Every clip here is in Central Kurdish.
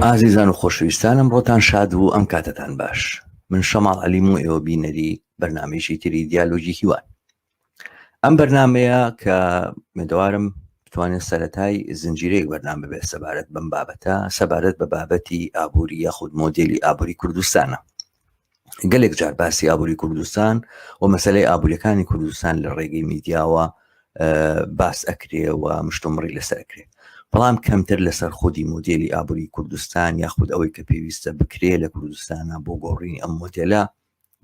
ئازیزان و خۆشەویستانم ڕۆتان شاد و ئەم کاتەتان باش من شەماڵ عەلیم و ئێوە بینەری بەرنمەیەکی تری دیالۆگی هیوان ئەم بەرنمەیە کە مێدەوارم بتوانێت سەتای زنجیرەیەک بەرنامە بێت سەبارەت بەم بابەتە سەبارەت بە بابەتی ئابووری یاخود مۆدلی ئابووری کوردستانە گەلێک جار باسی ئابووری کوردستان و مەسلەی ئابووریەکانی کوردستان لە ڕێگەی میدیاوە باس ئەکرێ و مشتومڕی لەسەر ئەکرێ بەڵام کەمتر لەسەر خودی مۆدێلی ئابووری کوردستان یاخود ئەوەی کە پێویستە بکرێ لە کوردستانە بۆ گۆڕینی ئەم مۆدێلە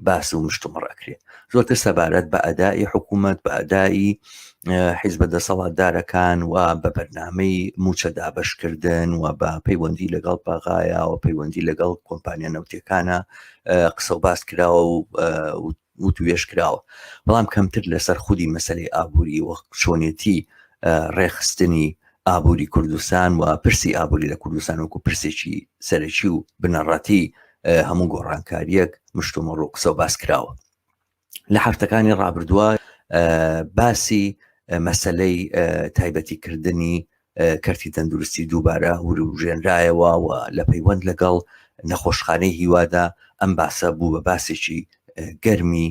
باس و مشتومڕ ئەکرێ زۆرتر سەبارەت بە ئەدای حکوومەت بە ئەدای حیزبە دەسەڵاتدارەکان و بە بەرنامەی موچە دابەشکردن و بە پەیوەندی لەگەڵ بەغایا و پەیوەندی لەگەڵ کۆمپانیا نەوتەکانە قسە و باس کراوە و وتوێژ کراوە بەڵام کەمتر لەسەر خودی مەسەلەی ئابووری و چۆنێتی ڕێخستنی ئابووری کوردستان و پرسی ئابووری لە کوردستان وەکو پرسێکی سەرەکی و بنەڕەتی هەموو گۆڕانکاریەک مشتومڕ و قسە و باس کراوە. لە هەفتەکانی ڕابردووە باسی مەسەلەی تایبەتیکردنی کەرتی تەندروستی دووبارە وروژێنرایەوە و لە پەیوەند لەگەڵ نەخۆشخانەی هیوادا ئەم باسە بوو بە باسێکی گەرمی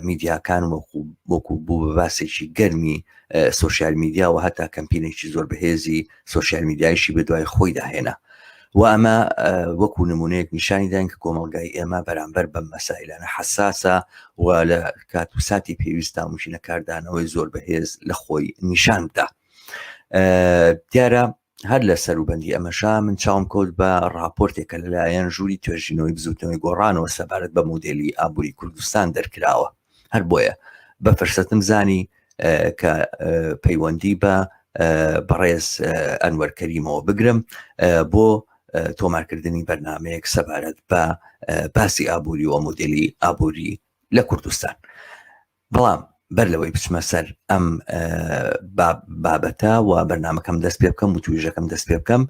میدیاکان وەکو وەکو بوو بە باسێکی گەرمی سۆشیال میدیا و هەتا کەمپینێکی زۆر بەهێزی سۆشیال میدیایشی بە دوای خۆیدا هێنا و ئەمە وەکو نمونەیەک نیشانی داین کە کۆمەڵگای ئێمە بەرامبەر بەم مەسایلانە حەساسە و لە کات و ساتی پێویستا ممکنە کاردانەوەی زۆر بەهێز لە خۆی نیشان بدا دیارە هەر لە سەروبەندی ئەمەشا من چاوم کەوت بە راپۆرتێک کە لەلایەن ژووری توێژینەوەی بزوتنەوەی گۆڕانەوە سەبارەت بە مۆدێلی ئابووری کوردستان دەرکراوە هەر بۆیە بە فرسەتم زانی کە پەیوەندی بە بەڕێز ئەنوەر کەریمەوە بگرم بۆ تۆمارکردنی بەرنمەیەک سەبارەت بە باسی ئابووری و مۆدێلی ئابووری لە کوردستان بەڵام بەر لەوەی بچمە سەر ئەم بابەتە و بەرنمەکەم دەست پێ بکەم و تویژەکەم دەست پێ بکەم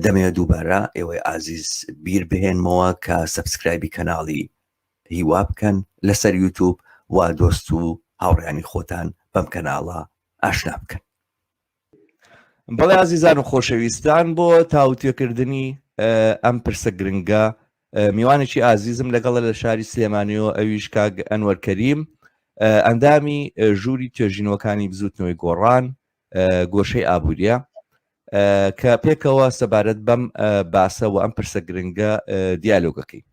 دەمەوێت دووبارە ئێوەی ئازیز بیر بهێنمەوە کە subscribe ی کەناڵی هیوا بکەن لەسەر یوتوب و دۆست و هاوڕیانی خۆتان بەم کەناڵە ئاشنا بکەن. بەڵێ ئازیزان و خۆشەویستان بۆ تاوتوێکردنی ئەم پرسە گرنگە میوانێکی ئازیزم لەگەڵە لە شاری سلێمانیەوە ئەویش کاک ئەنوەر کەریم ئەندامی ژووری توێژینەوەکانی بزوتنەوەی گۆڕان گۆشەی ئابووریە کە پێکەوە سەبارەت بەم باسە و ئەم پرسە گرنگە دیالۆگەکەی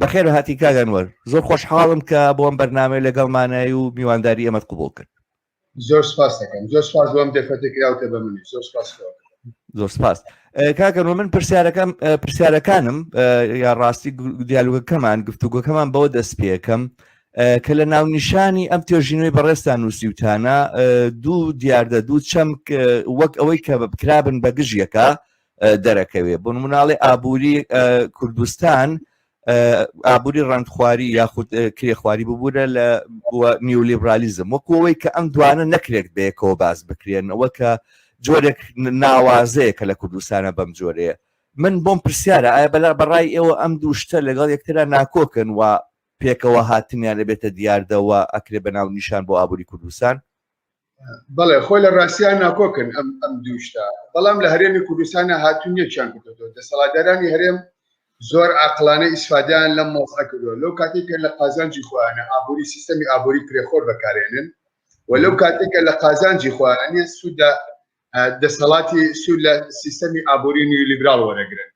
بەخێر هاتی کاک ئەنوەر زۆر خۆشحاڵم کە بۆ ئەم بەرنامەی لەگەڵمانای و میوانداری ئێمەت قبوڵ کرد زۆر سپاس دەکەم زۆر سپاس بۆم دەرفەتێک کراوتە بە منی زۆر سپاس زۆر سپاس کاکە من پرسیارەکەم پرسیارەکانم یا ڕاستی دیالۆگەکەمان گفتوگۆکەمان بەوە دەست پێەکەم کە لە ناونیشانی ئەم توێژینەوەی بەڕێزتان نووسیوتانە دوو دیاردە دوو چەمک وەک ئەوەی کە بکرابن بە گژیەکە دەرەکەوێ بۆ نموناڵێ ئابووری کوردستان ئابووری ڕەندخواری یاخود کرێخواری ببوورە لە نیولیبرالیزم وەکو ئەوەی کە ئەم دوانە نەکرێت بەیەکەوە باس بکرێن ئەوە کە جۆرێک ناوازەیە کە لە کوردستانە بەم جۆرەیە من بۆم پرسیارە ئایا بەلا بەڕای ئێوە ئەم دوو شتە لەگەڵ یەکترا ناکۆکن و پێکەوە هاتنیان دەبێتە دیاردەوە ئەکرێ بە ناونیشان بۆ ئابووری کوردستان؟ بەڵێ خۆی لە ڕاستیان ناکۆکن ئەم ئەم دووشتە بەڵام لە هەرێمی کوردستانە هاتوون یەکیان کردێتەوە دەسەڵاتدارانی هەرێم زۆر عاقڵانە ئیسفادەیان لەم مۆزعە کردووە لەو کاتێک کە لە قازانجی خۆیانە ئابووری سیستەمی ئابووری کرێخۆر بەکارێنن و لەو کاتێک کە لە قازانجی خۆیانە سوود لە دەسەڵاتی سوود لە سیستەمی ئابووری نیولیبراڵ وەرەگرن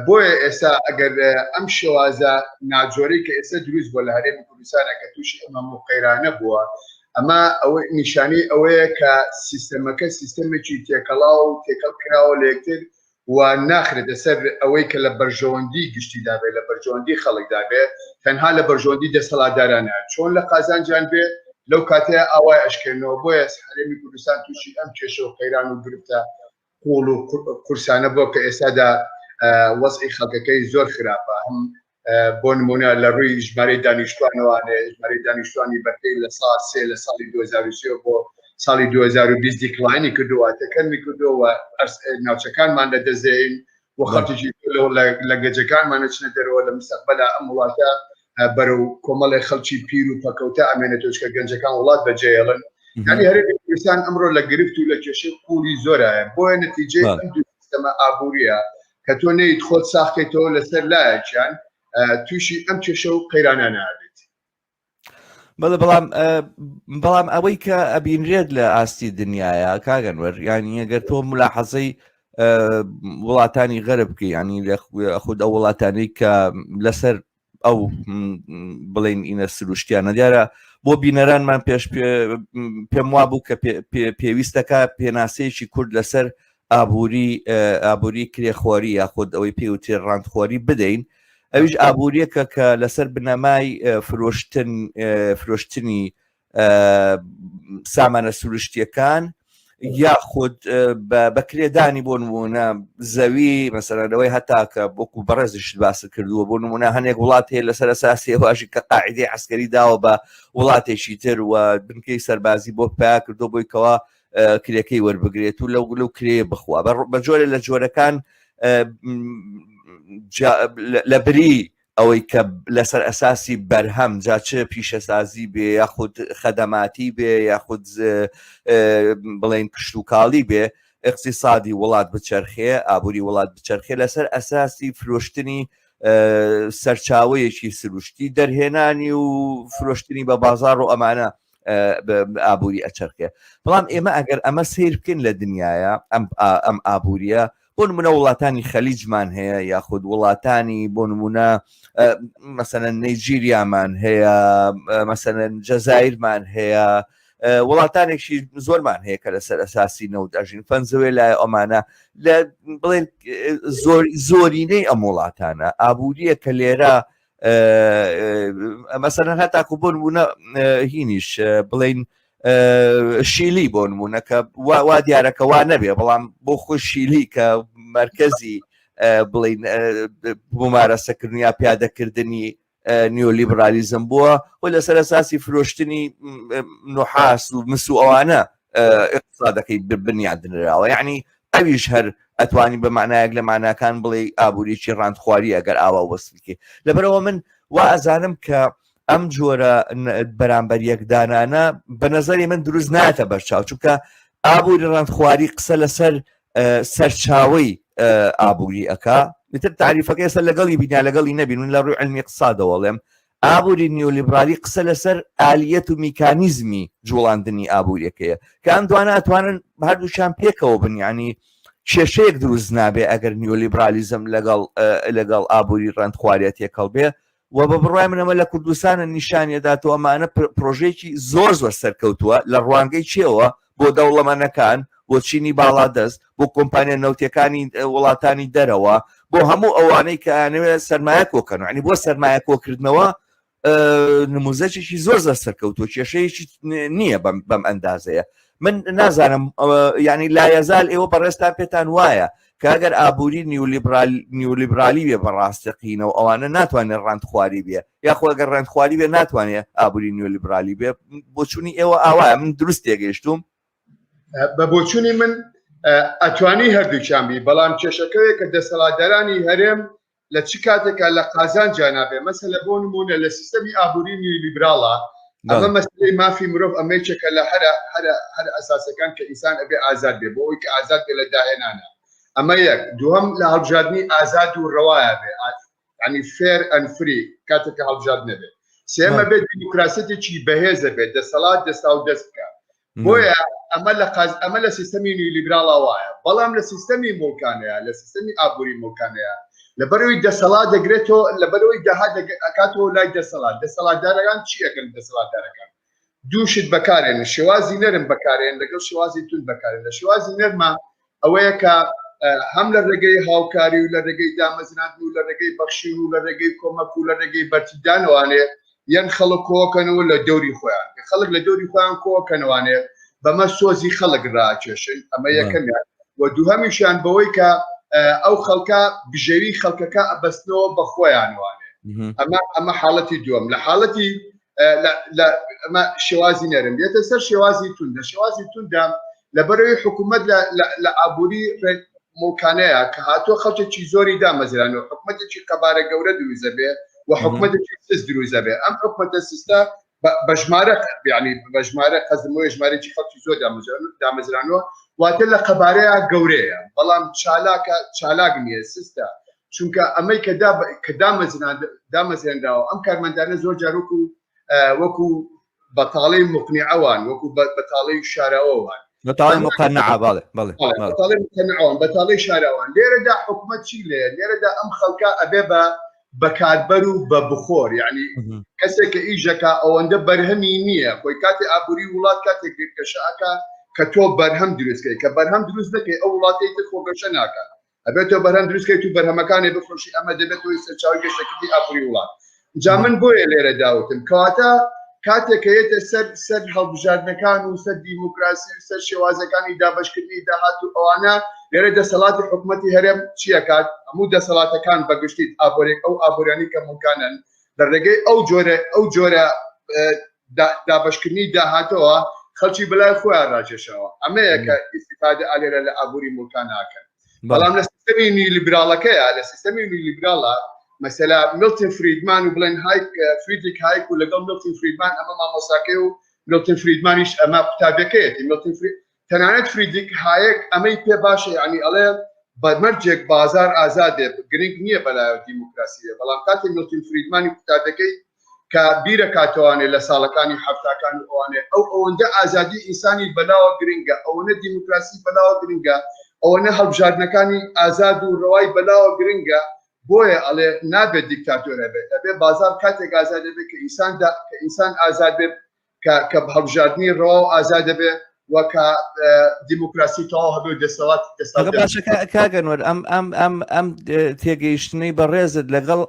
بۆیە ئێستا ئەگەر ئەم شێوازە ناجۆرەی کە ئێستا دروست بووە لە هەرێمی کوردستانە کە تووشی ئەم هەموو قەیرانە بووە ئەمە ئەوە نیشانەی ئەوەیە کە سیستەمەکە سیستەمێکی تێکەڵاو و تێکەڵ کراوە لە یەکتر و ناخرێتە سەر ئەوەی کە لە بەرژەوەندی گشتیدا بێ لە بەرژەوەندی خەڵکدا بێ تەنها لە بەرژەوەندی دەسەڵاتدارانە چۆن لە قازانجیان بێ لەو کاتەیە ئاوای ئەشکێنەوە بۆیە هەرێمی کوردستان تووشی ئەم کێشە و قەیران و گرفتە قوڵ و قورسانە بۆ کە ئێستادا وەزعی خەڵکەکەی زۆر خراپە هەم بۆ نمونە لە ڕووی ژمارەی دانیشتوانەوانێ ژمارەی دانیشتوانی بەپێی لە سا سێ لە ساڵی 2023 بۆ ساڵی 2020 decline ی کردووە تەکەمی کردووە و ناوچەکانمان لە دەستدەین و خەڵکێکی لە گەجەکانمان چنە دەرەوە لە مستەقبەلا ئەم وڵاتە بەرەو کۆمەڵێ خەڵکی پیر و پەکەوتە ئەمێنێتەوە چکە گەنجەکان وڵات بەجێڵن یعنی هەرێمی کوردستان ئەمڕۆ لە گرفت و لە کێشەی قوڵی زۆرایە بۆیە نەتیجەی ئەم دوو سیستەمە. سیستەمە ئابووریە کە تۆ نەیت خۆت ساخکەیتەوە لەسەر لایەکیان تووشی ئەم کێشە و قەیرانە نابێت. بەڵێ بەڵام بەڵام ئەوەی کە ئەبینرێت لە ئاستی دنیاە کاگەنوەر یانی ئەگەر تۆ ملاحەزەی وڵاتانی غەرب بکەی ینی لە خود ئەو وڵاتانی کە لەسەر ئەو بڵین ئینە سروشتیانە دیارە بۆ بینەرانمان پێش پێم وا بوو کە پێویستەکە پێناسەیەکی کورد لەسەر ئابووری ئابووری کرێخۆری یاخود ئەوەی پێوتێ ڕانتخۆری بدەین ئەویش ئابووریەکە کە لەسەر بنەمای فرۆشتن فرۆشتنی سامانە سروشتیەکان یاخود بەکرێدانی بۆ نمونە زەوی مەسەرەوەی هەتا کە وەکو بەڕێزیشت باست کردووە بۆ نمونە هەنێک وڵات هەیە لەسەر ئەساسی واژی کە قاعدەی عسکەری داوە بە وڵاتێکی تر و بنکەی سەربازی بۆ پیا کردو بۆی کەوا کرێکەی وەربگرێت و لەو لەو کرێ بخوا بە جۆرە لە جۆرەکان لە بری ئەوەی کە لەسەر ئەساسی بەرهەم جا چ پیشەسازی بێ یاخود خەدەماتی بێ یاخود بڵێن کشتوکاڵی بێ اقتصادی وڵات بچەرخێ ئابووری وڵات بچەرخێ لەسەر ئەساسی فرۆشتنی سەرچاوەیەکی سروشتی دەرهێنانی و فرۆشتنی بە بازار و ئەمانە ئابووری ئەچەرخێ بەڵام ئێمە ئەگەر ئەمە سیر بکەین لە دنیاە ئەم ئابووریە بۆ نمونە وڵاتانی خەلیجمان هەیە یاخود وڵاتانی بۆ نمونە مەسەلەن نەیجیریامان هەیە مەسەلەن جەزایرمان هەیە وڵاتانێکی زۆرمان هەیە کە لەسەر ئەساسی نەوت ئەژین فەنزوێ لای ئەمانە لە بڵێن زۆر زۆرینەی ئەم وڵاتانە ئابووریە کە لێرە مەسەلەن هەتاکو بۆ نمونە هینیش بڵین شیلی بۆ نمونە کە وا دیارەکە وا نەبێ بەڵام بۆ خۆ شیلی کە مرکزی بڵین ممارەسەکردن یا پیادەکردنی نیۆلیبرالیزم بووە و لەسەر ئەساسی فرۆشتنی نوحاس و مس و ئەوانە اقتصادەکەی بنیادنراوە یعنی ئەویش هەر ئەتوانی بە معنایەک لە معناکان بڵێ ئابووریی ڕانتخواری ئەگەر ئاوا وەسفکەی لەبەرەوە من وا ئەزانم کە ئەم جۆرە بەرامبەر یەکدانانە بە نظری من دروست ناتە بەرچاو چونکە ئابووری ڕانتخواری قسە لەسەر سەرچاوەی ئابووری ئەک ئیتر تاریفەکە ئێستا لەگەڵی بینا لەگەڵی نەبین من لە ڕووی علمی اقتصادەوەڵێم ئابووری نیۆلیبرالی قسە لەسەر ئالیەت و میکانیزمی جوڵاندنی ئابووریەکەیە کە ئەم دوانە ئەتوانن هەردووشیان پێکەوە بن یعنی کێشەیەک دروست نابێ ئەگەر نیۆلیبرالیزم لەگەڵ لەگەڵ ئابووری ڕەندخواریە تێکەڵ بێ و بە بڕای منەمە لە کوردستانە نیشانیەداتەوە ئەمانە پرۆژێکی زۆر زۆر سەرکەوتووە لە ڕوانگەی چێوە بۆ دەوڵەمەنەکان، بۆ چینی باڵادەست، بۆ کۆمپانیا نەوتیەکانی وڵاتانی دەرەوە، بۆ هەموو ئەوانەی کە ئەیانەوێت سەرمایە کۆکەنەوە، یعنی بۆ سەرمایە کۆکردنەوە نموزەجێکی زۆر زۆر سەرکەوتووە، کێشەیەکی نییە بەم ئەندازەیە. من نازانم یعنی لایەزال ئێوە بەڕێزتان پێتان وایە کە ئەگەر ئابووری نیولیبرالی بێ بە ڕاستەقینە و ئەوانە ناتوانێت ڕانتخواری بێ یاخۆ ئەگەر ڕانتخواری بێ ناتوانێت ئابووری نیولیبرالی بێ بۆچوونی ئێوە ئاوایە من دروست تێگەیشتوم بە بۆچوونی من ئەتوانی هەردووکیان بی بەڵام کێشەکەوێ کە دەسەڵاتدارانی هەرێم لە چ کاتێکا لە قازانجا نابێ مەسەلە بۆ نموونە لە سیستەمی ئابووری نیولیبراڵا ئەمە مەسەلەی مافی مرۆڤ ئەمە یەکێکە لە هەرە هەرە هەرە ئەساسەکان کە ئینسان ئەبێ ئازاد بێ بۆ ئەوەی کە ئازاد بێ لە داهێنانە ئەمە یەک دووهەم لە هەڵبژاردنی ئازاد و ڕەوایە بێ یعنی fair and free کاتێک کە هەڵبژاردنە بێ سێمە بێت دیموکراسیەتێکی بەهێزە بێت دەسەڵات دەستا و دەست بکە بۆیە ئەمە لە قاز ئەمە لە سیستەمی نیولیبراڵا وایە بەڵام لە سیستەمی موڵکانەیە لە سیستەمی ئابووری موڵکانەیە لەبەرەوەی دەسەڵات دەگرێتەوە لەبەرەوەی داهات ئەکاتەوە لای دەسەڵات دەسەڵاتدارەکان چی ئەکەن دەسەڵاتدارەکان دوو شت بەکارێن شێوازی نەرم بەکارێن لەگەڵ شێوازی توند بەکارێن لە شێوازی نەرمە ئەوەیە کە هەم لە ڕێگەی هاوکاری و لە ڕێگەی دامەزراندن و لە ڕێگەی بەخشین و لە ڕێگەی کۆمەک و لە ڕێگەی بەرتیدانەوانێ یەن خەڵک کۆکەنەوە لە دەوری خۆیان کە خەڵک لە دەوری خۆیان کۆکەنەوانێ بەمە سۆزی خەڵک ڕاکێشن ئەمە یەکەمیان و دووهەمیشیان بەوەی کە ئەو خەڵکە بژێوی خەڵکەکە ئەبەستنەوە بە خۆیانوانێ ئەمە ئەمە حاڵەتی دووەم لە حاڵەتی ئەمە شێوازی نەرم بێتە سەر شێوازی توندە شێوازی توندە لەبەرەوەی حکوومەت لە ئابووری موڵکانەیە کە هاتووە خەڵکێکی زۆری دامەزران و حکوومەتێکی قەبارە گەورە دروزە بێ و حکوومەتێکی سست دروزە بێ ئەم حکوومەتە سستە بە ژمارە یعنی بە ژمارە قەزمەوەی ژمارێکی خەڵکی زۆر دامەزرانەوە و واتە لە قەبارەیە گەورەیە بەڵام چالاکە چالاک نییە سستە چونکە ئەمەی کە کە دامەزرێنراوە ئەم کارمەندانە زۆر جار وەکو وەکو بەتاڵەی مقنعەوان وەکو بەتاڵەی شاراوەوان بەتاڵی مقنعە بەڵێ بەڵێ بەتاڵی مقنعەوان بەتاڵەی شاراوان لێرەدا حکومەت چی لێ لێرەدا ئەم خەڵکە ئەبێ بە بەکاربەر و بە بخۆر یعنی کەسێک کە ئیشەکە ئەوەندە بەرهەمی نییە خۆی کاتی ئابووری وڵات کاتێک گەشە ئەکا کە تۆ بەرهەم دروستکەی کە بەرهەم دروست نەکەی ئەو وڵاتەی تر خۆ گەشە ناکات ئەبێت تۆ بەرهەم دروستکەیت و بەرهەمەکانی بفرۆشی ئەمە دەبێت هۆی سەرچاوەی گەشەکردنی ئابووری وڵات جا من بۆیە لێرە داوتم کەواتە کاتێک کە یەتە سەر سەر هەڵبژاردنەکان و سەر دیموکراسی و سەر شێوازەکانی دابەشکردنی داهات و ئەوانە لێرە دەسەڵاتی حکوومەتی هەرێم چیەکات هەموو دەسەڵاتەکان بەگشتی ئابۆرێک ئەو ئابوورانی کە ملکانن لە ڕێگەی ئەو جۆرە ئەو جۆرە دابەشکردنی داهاتەوە خەڵکی بەلای خۆیان ڕاکێشاوە ئەمەیە کە ئیسیفادە ئالێرە لە ئابووری مڵکان ناکەن بەڵام لە سیستەمی نیولیبراڵەکەیە لە سیستەمی نیولیبراڵە مەسەلا میلتن فریدمان و بڵێن هایک فریدریک هایک و لەگەڵ میلتن فریدمان ئەمە مامۆساکەی و میلتن فریدمانیش ئەمە قوتابیەکەیەتی میلتن فری تەنانەت فریدریک هایەک ئەمەی پێ باشە یعنی ئەڵێ بە مەرجێک بازار ئازاد بێ گرنگ نییە بەلایەوە دیموکراسی بێ بەڵام کاتێ میلتن فریدمانی قوتابیەکەی کە بیرەکاتەوانێ لە ساڵەکانی حەفتاکان و ئەوانێ ئەو ئەوەندە ئازادی ئینسانی بەلاوە گرنگە ئەوەنە دیموکراسی بەلاوە گرنگە ئەوەنە هەڵبژاردنەکانی ئازاد و ڕەوای بەلاوە گرنگە بۆیە ئەڵێ نابێت دیکتاتۆر هەبێت ئەبێ بازار کاتێک ئازاد دەبێت کە ئینسان کە ئینسان ئازاد بێت کە کە هەڵبژاردنی ڕەوا و ئازاد دەبێ و کە دیموکراسی تەواو هەبێ و دەسەڵات دەسەڵات باشە کاک ئەنوەر ئەم ئەم ئەم ئەم تێگەیشتنەی بەڕێزت لەگەڵ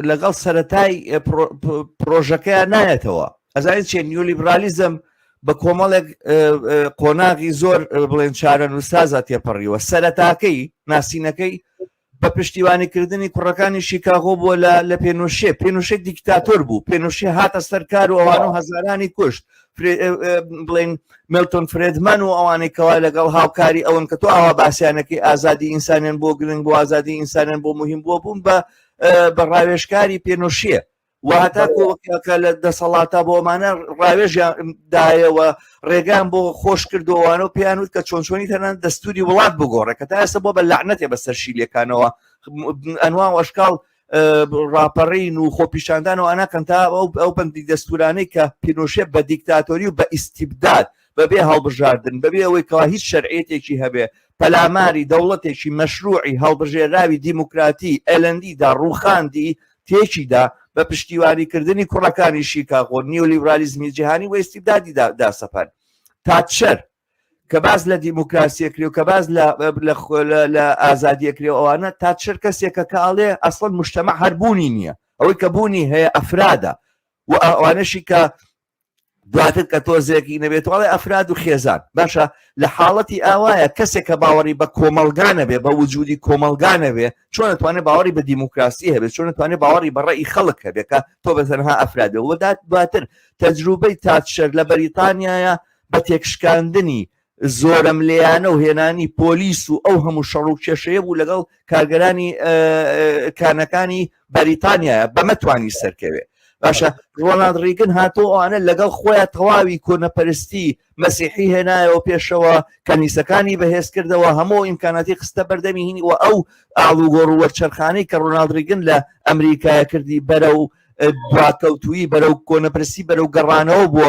لەگەڵ سەتای پرۆژەکەیان نایەتەوە ئەزانین چێ نیولیبرالیزم بە کۆمەڵێک قۆناغی زۆر بڵێن چارە نووسازا تێپەڕیوە سەرەتاکەی ناسینەکەی بە پشتیوانی کردنی کوڕەکانی شیکاغۆ بووە لە لە پێنوشێ پێنوشێ دیکتاتۆر بوو پێنوشێ هاتە سەر کار و ئەوان و هەزارانی کوشت بڵێن ملتۆن فرێدمان و ئەوانەی کەوا لەگەڵ هاوکاری ئەوەن کە تۆ ئاوا باسییانەکەی ئازادی ئینسانیان بۆ گرنگ بۆ ئازادی ئینسانیان بۆ مهم بووە بوون بە بە ڕاوێژکاری پێنوشیە و هەتاکو کە لە دەسەڵاتە بۆ ئەمانە ڕاوێژیان دایەوە ڕێگان بۆ خۆش کردەوەوانە و پێیان وت کە چۆن چۆنی تەنان دەستوری وڵات بگۆڕێ کە تا ئێستا بۆ بە لەعنەتێ بەسەر شیلەکانەوە ئەنوا وەشکاڵ ڕاپەڕین و خۆپیشاندان و ئەناکەن تا ئەو ئەو بەندی دەستورانەی کە پینۆشێ بە دیکتاتۆری و بە ئیستیبداد بەبێ هەڵبژاردن بەبێ ئەوەی کەوا هیچ شەرعیەتێکی هەبێ پەلاماری دەوڵەتێکی مەشروعی هەڵبژێراوی دیموکراتی ئەلەندی دا ڕووخاندی تێکی دا بە پشتیوانی کردنی کوڕەکانی شیکاغۆ نیۆلیبرالیزمی جیهانی و ئیستیبدادی داسەپاند. تاتشەر کە باس لە دیموکراسیە کرێ و کە باس لە ئازادیە کرێ و ئەوانە تاتشەر کەسێکە کە ئەڵێ ئەسڵەن مجتەمع هەر بوونی نییە ئەوەی کە بوونی هەیە ئەفرادە و ئەوانەشی کە دواتر کە تۆزێکی نەبێت ئەڵێ ئەفراد و خێزان باشە لە حاڵەتی ئاوایە کەسێک کە باوەڕی بە کۆمەڵگا نەبێ بە وجودی کۆمەڵگا نەبێ چۆن دەتوانێت باوەڕی بە دیموکراسی هەبێت چۆن دەتوانێت باوەڕی بە ڕەئی خەڵک هەبێ کە تۆ بە تەنها ئەفراد بێ وە دواتر تەجروبەی تاتشەر لە بەریتانیایە بە تێکشکاندنی زۆرەملێیانە و هێنانی پۆلیس و ئەو هەموو شەڕ و کێشەیە بوو لەگەڵ کارگەرانی کانەکانی بەریتانیایە بەمە توانی سەرکەوێ باشە ڕۆناڵد ڕیگن هاتۆ ئەوانە لەگەڵ خۆیان تەواوی کۆنەپەرستی مەسیحی هێنایەوە پێشەوە کەنیسەکانی بەهێز کردەوە هەموو ئیمکاناتی خستە بەردەمی هینی و ئەو ئاڵوگۆڕ و وەرچەرخانەی کە ڕۆناڵد ڕیگن لە ئەمریکایە کردی بەرەو دواکەوتوویی بەرەو کۆنەپرسی بەرەو گەڕانەوە بۆ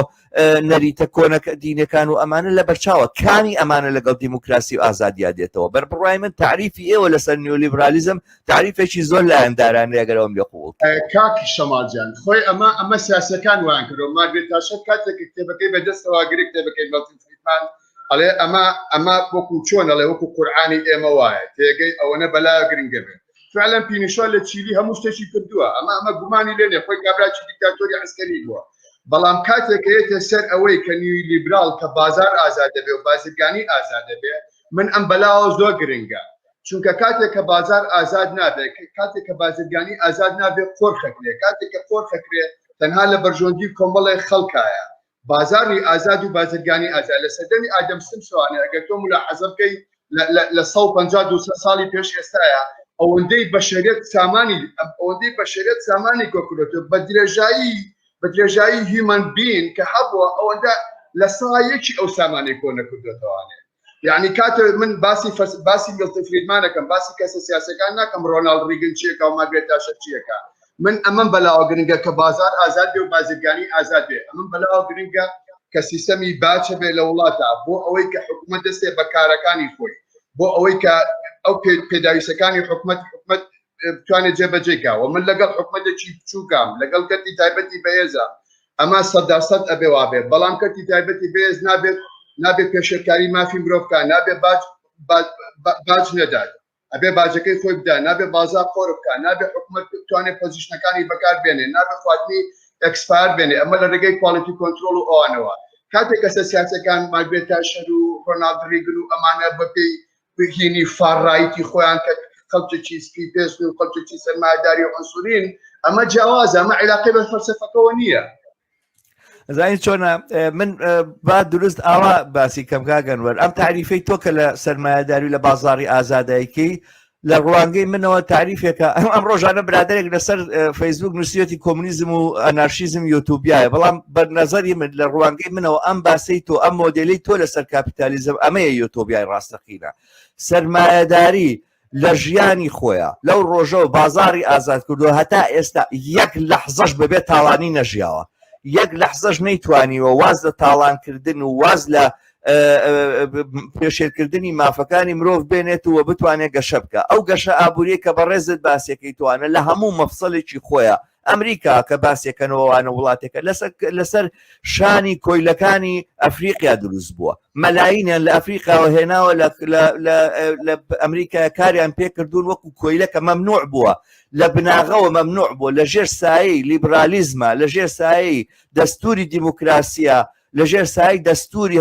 نەریتە کۆنەکە دینەکان و ئەمانە لە بەرچاوە کامی ئەمانە لەگەڵ دیموکراسی و ئازادیا دێتەوە بەر بڕای من تعریفی ئێوە لەسەر نیۆلیبرالیزم تعریفێکی زۆر لایەندارانەیە گەر ئەوم لێ قبوڵ کاک شەماڵ جان خۆی ئەمە ئەمە سیاسەکان وایان کردووە مارگرێت تاشەر کاتێک کە کتێبەکەی بەدەستەوە گرت کتێبەکەی مێڵتن فریدمان ئەڵێ ئەمە ئەمە وەکو چۆن ئەڵێ وەکو قورئانی ئێمە وایە تێگەی ئەوەنە بەلایە گرنگە بێ فعلا پینوشا لە چیلی هەموو شتێکی کردووە ئەمە ئەمە گومانی لێ نیە خۆی کابراکی دیکتاتۆری عەسکەری بووە بەڵام کاتێک کە یەتە سەر ئەوەی کە نیو لیبراڵ کە بازار ئازاد دەبێ و بازرگانی ئازاد دەبێ من ئەم بەلاوە زۆر گرنگە چونکە کاتێک کە بازار ئازاد نابێ کاتێک کە بازرگانی ئازاد نابێ قۆرخەکرێ کاتێک کە قۆرخەکرێ تەنها لە بەرژەوەندی کۆمەڵێک خەڵکایە بازاڕی ئازاد و بازرگانی ئازاد لە سەردەمی ئادەم سمسەوانێ ئەگەر تۆ ملاحەزە بکەی لە 150 200 ساڵی پێش ئێستاە ئەوەندەی بەشەریەت سامانی ئەوەندەی بەشەریەت سامانی کۆکردۆتەوە بە درێژایی بە درێژایی هیومەن بین کە هەبووە ئەوەندە لە سا یەکی ئەو سامانەی کۆ نەکردۆتەوانێ. یعنی کاتێ من باسی فەس... باسی میڵتن فریدمانەکەم باسی کەسە سیاسەکان ناکەم ڕۆناڵد ڕیگن چیەکە و مارگرێت تاشەر چیەکە من ئەمەم بەلاوە گرنگە کە بازار ئازاد بێ و بازرگانی ئازاد بێ ئەمەم بەلاوە گرنگە کە سیستەمی باچە بێ لە وڵاتە بۆ ئەوەی کە حکوومەت دەستێ بە کارەکانی خۆی بۆ ئەوەی کە ئەو پێداویستەکانی حکومەت حکومەت بتوانێت جێبەجێ کا و من لەگەڵ حکومەتێکی بچووکام لەگەڵ کەرتی تایبەتی بەهێزە ئەمە سەدا سەد ئەبێ وابێ بەڵام کەرتی تایبەتی بەهێز نابێت نابێت پێشێلکاری مافی مرۆڤ بکا نابێت باج باج نەدات ئەبێ باجەکەی خۆی بدا نابێ بازار قۆر بکا نابێ حکومەت بتوانێت position ەکانی بەکار بێنێ نابێ خواردنی expire بێنێ ئەمە لە ڕێگەی quality control و ئەوانەوە کاتێک کەسە سیاسەکان مارگرێت تاشەر و ڕۆناڵد ڕیگن و ئەمانە بەپێی هینی far right ی خۆیان کە خەڵکێکی سپی پێست و خەڵکێکی سەرمایەداری و عەنسورین ئەمە جیاوازە ئەمە عیلاقەی بە فەلسەفەکەوە نییە. زانی چۆنە من با دروست ئاوا باسی کەم کاگەنوەر ئەم تعریفەی تۆ کە لە سەرمایەداری لە بازاری ئازادایکی لە ڕوانگەی منەوە تاریفێکە ئەم ئەم ڕۆژانە برادێک لەسەر فەیسبوک نووسیەتی کۆمونیزم و ئەنارشیزم یۆتوبیایە بەڵام بەر نظری من لە ڕوانگەی منەوە ئەم باسی تۆ ئەم مۆدلی تۆ لەسەر کاپیتالیزم ئەمەیە یۆتۆبیای ڕاستەقینە سەرمایەداری لە ژیانی خۆیان لەو ڕۆژەوە بازاری ئازاد کردو هەتا ئێستا یەک لەحزەش بەبێ تاڵانی نەژیاوە یەک لەحزەش نەیتوانیوە واز لە تاڵانکردن و واز لە پێشێلکردنی مافەکانی مرۆڤ بێنێت و بتوانێت گەشە بکە ئەو گەشە ئابووریە کە بەڕێزت باسیەکەی توانە لە هەموو مەفسەلێکی خۆیە ئەمریکا کە باسیەکەنەوەوانە وڵاتێکە لەسەر لەسەر شانی کۆیلەکانی ئەفریقیا دروست بووە مەلاینیان لە ئەفریقاوە هێناوە لە ئەمریکا کاریان پێکردوون وەکو کۆیلە کە مەمنوع بووە لە بناغەوە مەمنوع بووە لە ژێر سایەی لیبرالیزمە لە ژێر سایەی دەستوری دیموکراسیە لە ژێر سایەی دەستوری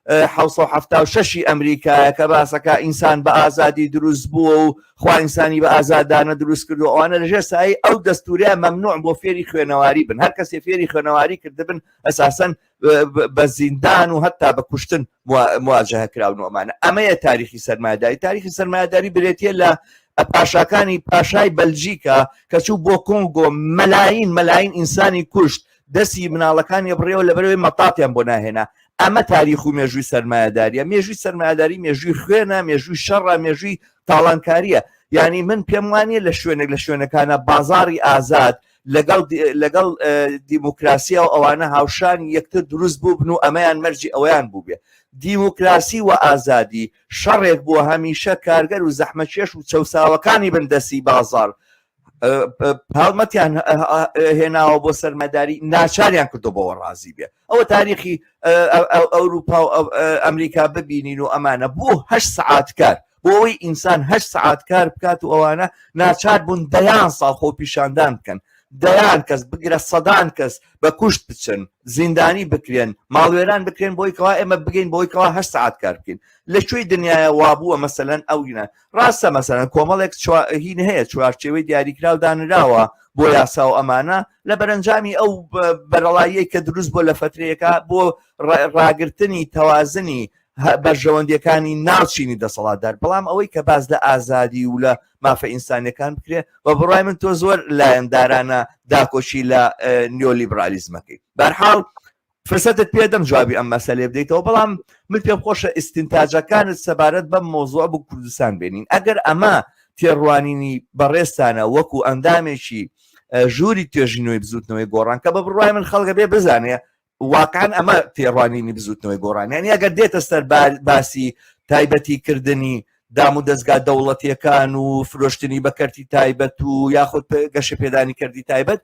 1776 ی ئەمریکایە کە باسەکە ئینسان بە ئازادی دروست بووە و خوا ئینسانی بە ئازادانە دروست کردو ئەوانە لە ژێر سایەی ئەو دەستورە مەمنوع بۆ فێری خوێنەواری بن هەر کەسێ فێری خوێنەواری کردبن ئەساسەن بە زیندان و هەتا بە کوشتن مواجهە کراون و ئەمانە ئەمەیە تاریخی سەرمایەداری تاریخی سەرمایەداری برێتیە لە پاشاکانی پاشای بەلجیکا کە چوو بۆ کۆنگۆ مەلاین مەلاین ئینسانی کوشت دەستی مناڵەکانی بڕیەوە لەبەرەوەی مەتاتیان بۆ ناهێنا ئەمە تاریخ و مێژووی سەرمایەداریە مێژووی سەرمایەداری مێژووی خوێنە مێژووی شەڕە مێژووی تاڵانکاریە یعنی من پێم وانە لە شوێنێک لە شوێنەکانە بازاری ئازاد لەگەڵ لەگەڵ دیموکراسیا و ئەوانە هاوشانی یەکتر دروست بوو بن و ئەمەیان مەرجی ئەویان بوو بێ دیموکراسی و ئازادی شەڕێک بووە هەمیشە کارگەر و زەحمەکێش و چەساوەکانی بندەسی بازار هەڵمەتیان هێناوە بۆ سەرمەداری ناچاریان کردو بەوە ڕازی بێ ئەوە تاریخی ئەوروپا و ئەمریکا ببینین و ئەمانە بۆ هە سعات کار بۆ ئەوەی ئینسان هە سعات کار بکات و ئەوانە ناچار بوون دەیان ساڵ خۆ پیشاندان بکەن دەیان کەس بگرە سەدان کەس بە کوشت بچن زیندانی بکرێن ماڵوێران بکرێن بۆی کەوا ئێمە بگەین بۆی کەوا هە سعات کار بکەین لە کوێی دنیاە وابووە مەسەلەن ئەو گینە ڕاستە مەسەلەن کۆمەڵێک هین هەیە چوارچێوەی دیاریکراو دانراوە بۆ یاسا و ئەمانە لە بەرەنجامی ئەو بەرەڵاییەی کە دروست بۆ لە فترەیەەکە بۆ ڕاگرتنی تەوازنی بەرژەوەندیەکانی ناوچینی دەسەڵاتدار بەڵام ئەوەی کە باز لە ئازادی و لە مافە ئینسانەکان بکرێ بە بڕای من تۆ زۆر لایەندارانە داکۆشی لە نیۆلیبرالیزمەکەی بەرحاڵ فرسەتت پێدەم جوابی ئەم مەسەلەیە بدەیتەوە بەڵام من پێم خۆشە ئیستینتاجەکانت سەبارەت بەم مۆزوع بۆ کوردستان بێنین ئەگەر ئەمە تێڕوانینی بەڕێزتانە وەکو ئەندامێکی ژووری توێژینەوەی بزوتنەوەی گۆڕان کە بە بڕوای من خەڵکە بێ بزانێ واقعا ئەمە تێڕوانینی بزوتنەوەی گۆڕان یعنی ئەگەر دێتە سەر باسی تایبەتی کردنی دام و دەزگا دەوڵەتیەکان و فرۆشتنی بە کەرتی تایبەت و یاخود گەشە پێدانی کەرتی تایبەت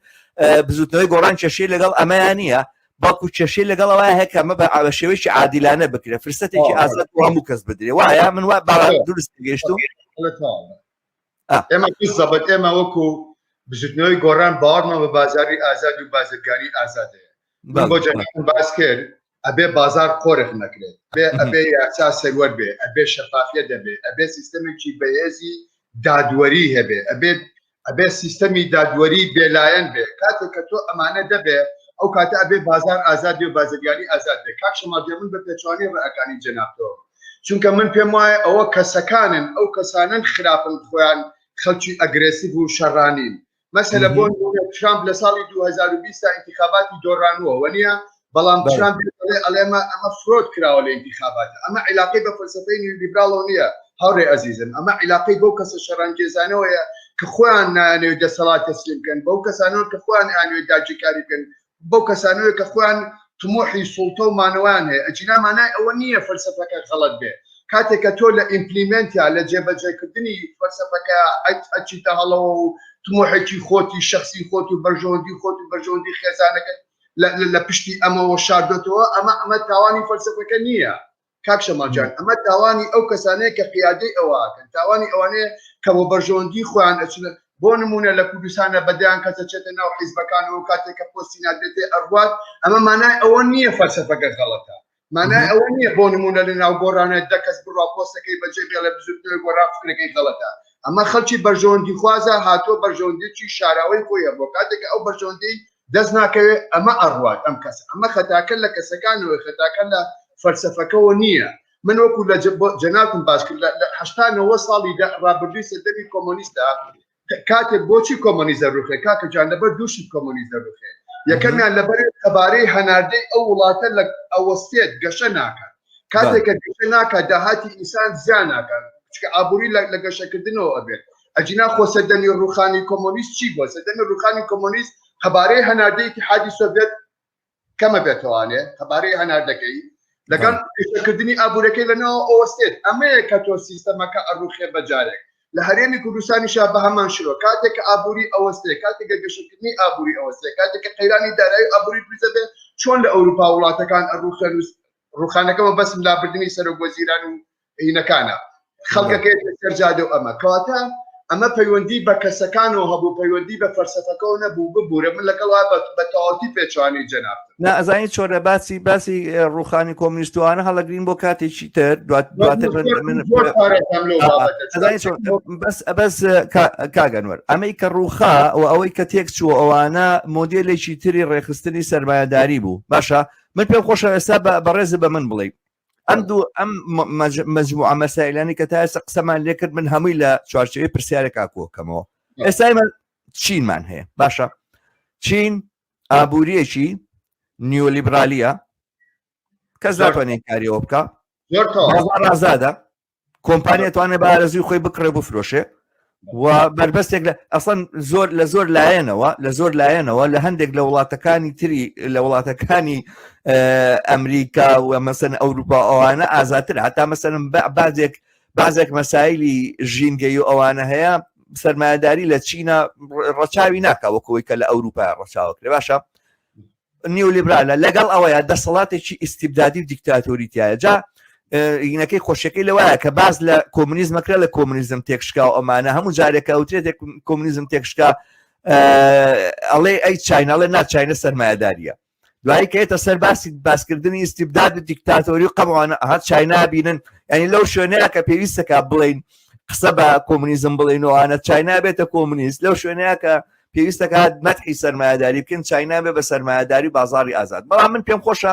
بزوتنەوەی گۆڕان کێشەی لەگەڵ ئەمەیان نییە بەڵکو کێشەی لەگەڵ ئەوە هەیە کە ئەمە بە شێوەیەکی عادیلانە بکرێت فرسەتێکی ئازاد بۆ هەموو کەس بدرێ وایە من وا دروست گەیشتم ئێمە زەبت ئێمە وەکو بزوتنەوەی گۆڕان باوەڕمان بە بازاری ئازاد و بازرگانی ئازاد هەیە بۆ جەنابم باس کرد ئەبێ بازار قۆرخ نەکرێت ئەبێ ئەبێ یاسا سەروەر بێ ئەبێ شەفافیە دەبێ ئەبێ سیستەمێکی بەهێزی دادوەری هەبێ ئەبێت ئەبێ سیستەمی دادوەری بێلایەن بێ کاتێک کە تۆ ئەمانە دەبێ ئەو کاتە ئەبێ بازار ئازاد بێ و بازرگانی ئازاد بێ کاک شەماڵ گیان من بە پێچەوانەی ڕەئەکانی جەنابتەوە چونکە من پێم وایە ئەوە کەسەکانن ئەو کەسانەن خراپن خۆیان خەڵکی aggressive و شەڕانین مەسەلە بۆ نمونە ترامپ لە ساڵی 2020 تا ئینتخاباتی دۆڕانووە وەنیە بەڵام ترامپ. ئەڵێ ئەمە ئەمە fraud کراوە لە ئینتیخابات ئەمە عیلاقەی بە فەلسەفەی نیولیبراڵەوە نییە هاوڕێ ئەزیزم ئەمە عیلاقەی بەو کەسە شەڕانگێزانەوەیە کە خۆیان نایانەوێت دەسەڵات تەسلیم بکەن بەو کەسانەوە کە خۆیان ئەیانەوێت داگیرکاری بکەن بەو کەسانەوەیە کە خۆیان تموحی سوڵتە و مانەوەیان هەیە ئەگینا مانای ئەوە نییە فەلسەفەکە غەڵەت بێ کاتێک کە تۆ لە implement یا لە جێبەجێکردنی فەلسەفەکە ئەچیتە هەڵەوە و تموحێکی خۆتی شخصی خۆت و بەرژەوەندی خۆت و بەرژەوەندی خێزانەکەت لە پشتی ئەمەوە شاردۆتەوە ئەمە ئەمە تاوانی فەلسەفەکە نییە کاک شەماڵ جان ئەمە تاوانی ئەو کەسانەیە کە قیادەی ئەوەکەن تاوانی ئەوانەیە کە بۆ بەرژەوەندی خۆیان ئەچنە بۆ نمونە لە کوردستانە بەدەیان کەس ئەچێتە ناو حیزبەکانەوە کاتێک کە پۆستی نادرێتێ ئەڕوات ئەمە مانای ئەوە نییە فەلسەفەکە غەڵەتە مانای ئەوە نییە بۆ نمونە لە ناو گۆڕانە دە کەس بڕوا پۆستەکەی بەجێ بێڵێ بزوتنەوەی گۆڕان فکرەکەی غەڵەتە ئەمە خەڵکی بەرژەوەندی خوازە هاتووە بەرژەوەندیی شاراوەی خۆی هەبووە کاتێک کە ئەو بەرژەوەندی دەست ناکەوێت ئەمە ئەڕوات ئەم کەسە ئەمە خەتاکە لە کەسەکانەوە خەتاکە لە فەلسەفەکەوە نییە من وەکو لە جەنابتم باس کرد لە 80 90 ساڵی ڕابردووی سەردەمی کۆمۆنیستە کاتێک بۆچی کۆمۆنیست دەڕوخێ کاکە جان لەبەر دوو شت کۆمۆنیست دەڕوخێ یەکەمیان لەبەر قەبارەی هەناردەی ئەو وڵاتە لە ئەوەستێت گەشە ناکات کاتێک کە گەشە ناکات داهاتی ئینسان زیان ناکات چونکە ئابووری لە گەشەکردنەوە ئەبێت ئەجینا خۆ سەردەمی ڕوخانی کۆمۆنیست چی بووە سەردەمی ڕوخانی کۆمۆنیست قەبارەی هەناردەی ئیتیحادی سۆڤێت کەمە بێتوانێ قەبارەی هەناردەکەی لەگەڵ گەشەکردنی ئابوورەکەی لەناو ئەوەستێت ئەمەیە کە تۆ سیستەمەکە ئەڕوخێ بەجارێک لە هەرێمی کوردستانیشا بە هەمان شێوە کاتێک کە ئابووری ئەوەستێ کاتێک کە گەشەکردنی ئابووری ئەوەستێ کاتێک کە قەیرانی دارایی ئابووری دروست دەبێت چۆن لە ئەوروپا وڵاتەکان ئەڕوخێن و ڕوخانەکە مەبەستم لابردنی سەرۆک وەزیران و هینەکانە خەڵکەکەی سەر جادە و ئەمە کەواتە ئەمە پەیوەندی بە کەسەکانەوە هەبوو پەیوەندی بە فەلسەفەکەەوە نەبوو ببوورە من لەگەڵ بە تەواوەتی پێچوانی جەناب نا ئەزانی چۆنە باسی باسی ڕوخانی کۆمنیستوانە هەڵەگرین بۆ کاتێکی تر دواتر بەس بەس کاگەنوەر ئەمەی کە ڕوخا و ئەوەی کە تێک چوو ئەوانە مۆدلێکی تری ڕێخستنی سەرمایەداری بوو باشە من پێم خۆشە ئێستا بەڕێز بە من بڵێ ئەم دوو ئەم مجموعە مەسایلانی کە تا ئێستا قسەمان لێکرد من هەمووی لە چوارچێوەی پرسیارێکا کۆکەمەوە ئێستا ئێمە چینمان هەیە باشە چین ئابووریەکی نیۆلیبرالیە کەس ناتوانێت کاریەوە بکە ئازادە کۆمپانیا توانێت بە ئارەزوی خۆی بکڕێ بفرۆشێ و بربەستێک لە ئەسڵەن زۆر لە زۆر لایەنەوە لە زۆر لایەنەوە لە هەندێک لە وڵاتەکانی تری لە وڵاتەکانی ئەمریکا و مەسەن ئەوروپا ئەوانە ئازاتر هەتا مەسەن بازێک بازێک مەسایلی ژینگەی و ئەوانە هەیە سەرمایەداری لە چینە ڕەچاوی ناکە وەکەوەی کە لە ئەوروپا ڕەچاوەکرێ باشە نیولیبرالە لەگەڵ ئەوەیە دەسەڵاتێکی ئیسیبدادی و دیکتاتۆری تایە جا هینەکەی خۆشیەکەی لەوایە کە باز لە کۆمونیزمەکرا لە کۆمونیزم تێکشکا و ئەمانە هەموو جارێکە ئەوترێت کۆمونیزم تێکشکا ئەڵێ ئەی چیناڵێ ناچینە سەرمایەداریە دوایی کە یەتە سەر باسی باسکردنی ئیستیبداد و دیکتاتۆری و قەموانە ئەها چاینا بینن یعنی لەو شوێنەیە کە پێویستەکە بڵین قسە بە کۆمونیزم بڵین و ئەوانە چاینا بێتە کۆمونیست لەو شوێنەیە کە پێویستەکە مەتحی سەرمایەداری بکەن چاینا بێ بە سەرمایەداری بازاری ئازاد بەڵام من پێم خۆشە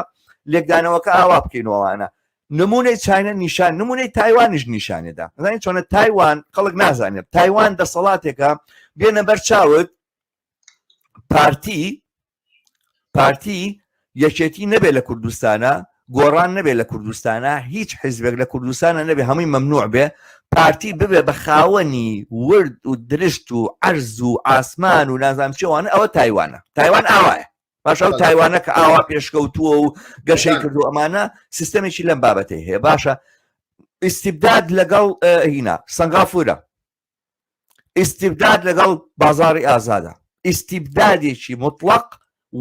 لێکدانەوەکە ئاوا بکەین ئەوانە نمونەی چاینا نیشان نمونەی تایوانیش نیشانێدا زانین چۆنە تایوان خەڵک نازانێت تایوان دەسەڵاتێکە بێنە بەر چاوت پارتی پارتی یەکێتی نەبێ لە کوردستانە گۆڕان نەبێ لە کوردستانە هیچ حیزبێک لە کوردستانە نەبێ هەمووی مەمنوع بێ پارتی ببێ بە خاوەنی ورد و درشت و عەرز و ئاسمان و نازانم چێوانە ئەوە تایوانە تایوان ئاوایە باش ئەو تایوانە کە ئاوا پێشکەوتووە و گەشەی کردو ئەمانە سیستەمێکی لەم بابەتەی هەیە باشە ئیسیبداد لەگەڵ هینا سنگافورە ئیستیبداد لەگەڵ بازاری ئازادە ئیستیبدادێکی مطلق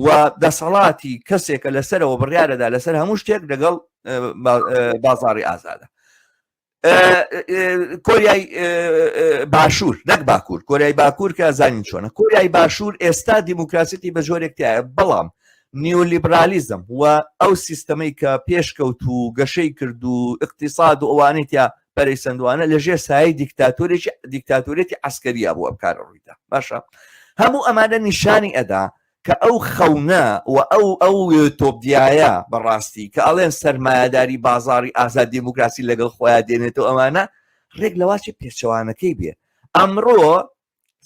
و دەسەڵاتی کەسێکە لەسەرەوە بڕیارەدا لەسەر هەموو شتێک لەگەڵ بازاری ئازادە کۆریای باشوور نەک باکوور کۆریای باکوور کە زانین چۆنە کۆریای باشوور ئێستا دیموکراسیتی بە جۆرێک تایە بەڵام نیولیبرالیزم و ئەو سیستەمەی کە پێشکەوت و گەشەی کرد و اقتصاد و ئەوانەی تیا پەرەی سندوانە لە ژێر سایەی دیکتاتۆرێکی دیکتاتۆریەتی عسکەریە بوو ئەم کارە ڕوویدا باشە هەموو ئەمانە نیشانی ئەدا کە ئەو خەونە و ئەو ئەو تۆپدیایە بەڕاستی کە ئەڵێن سەرمایەداری بازاری ئازاد دیموکراسی لەگەڵ خۆیان دێنێتەوە ئەمانە ڕێک لەواچی پێچەوانەکەی بێ ئەمڕۆ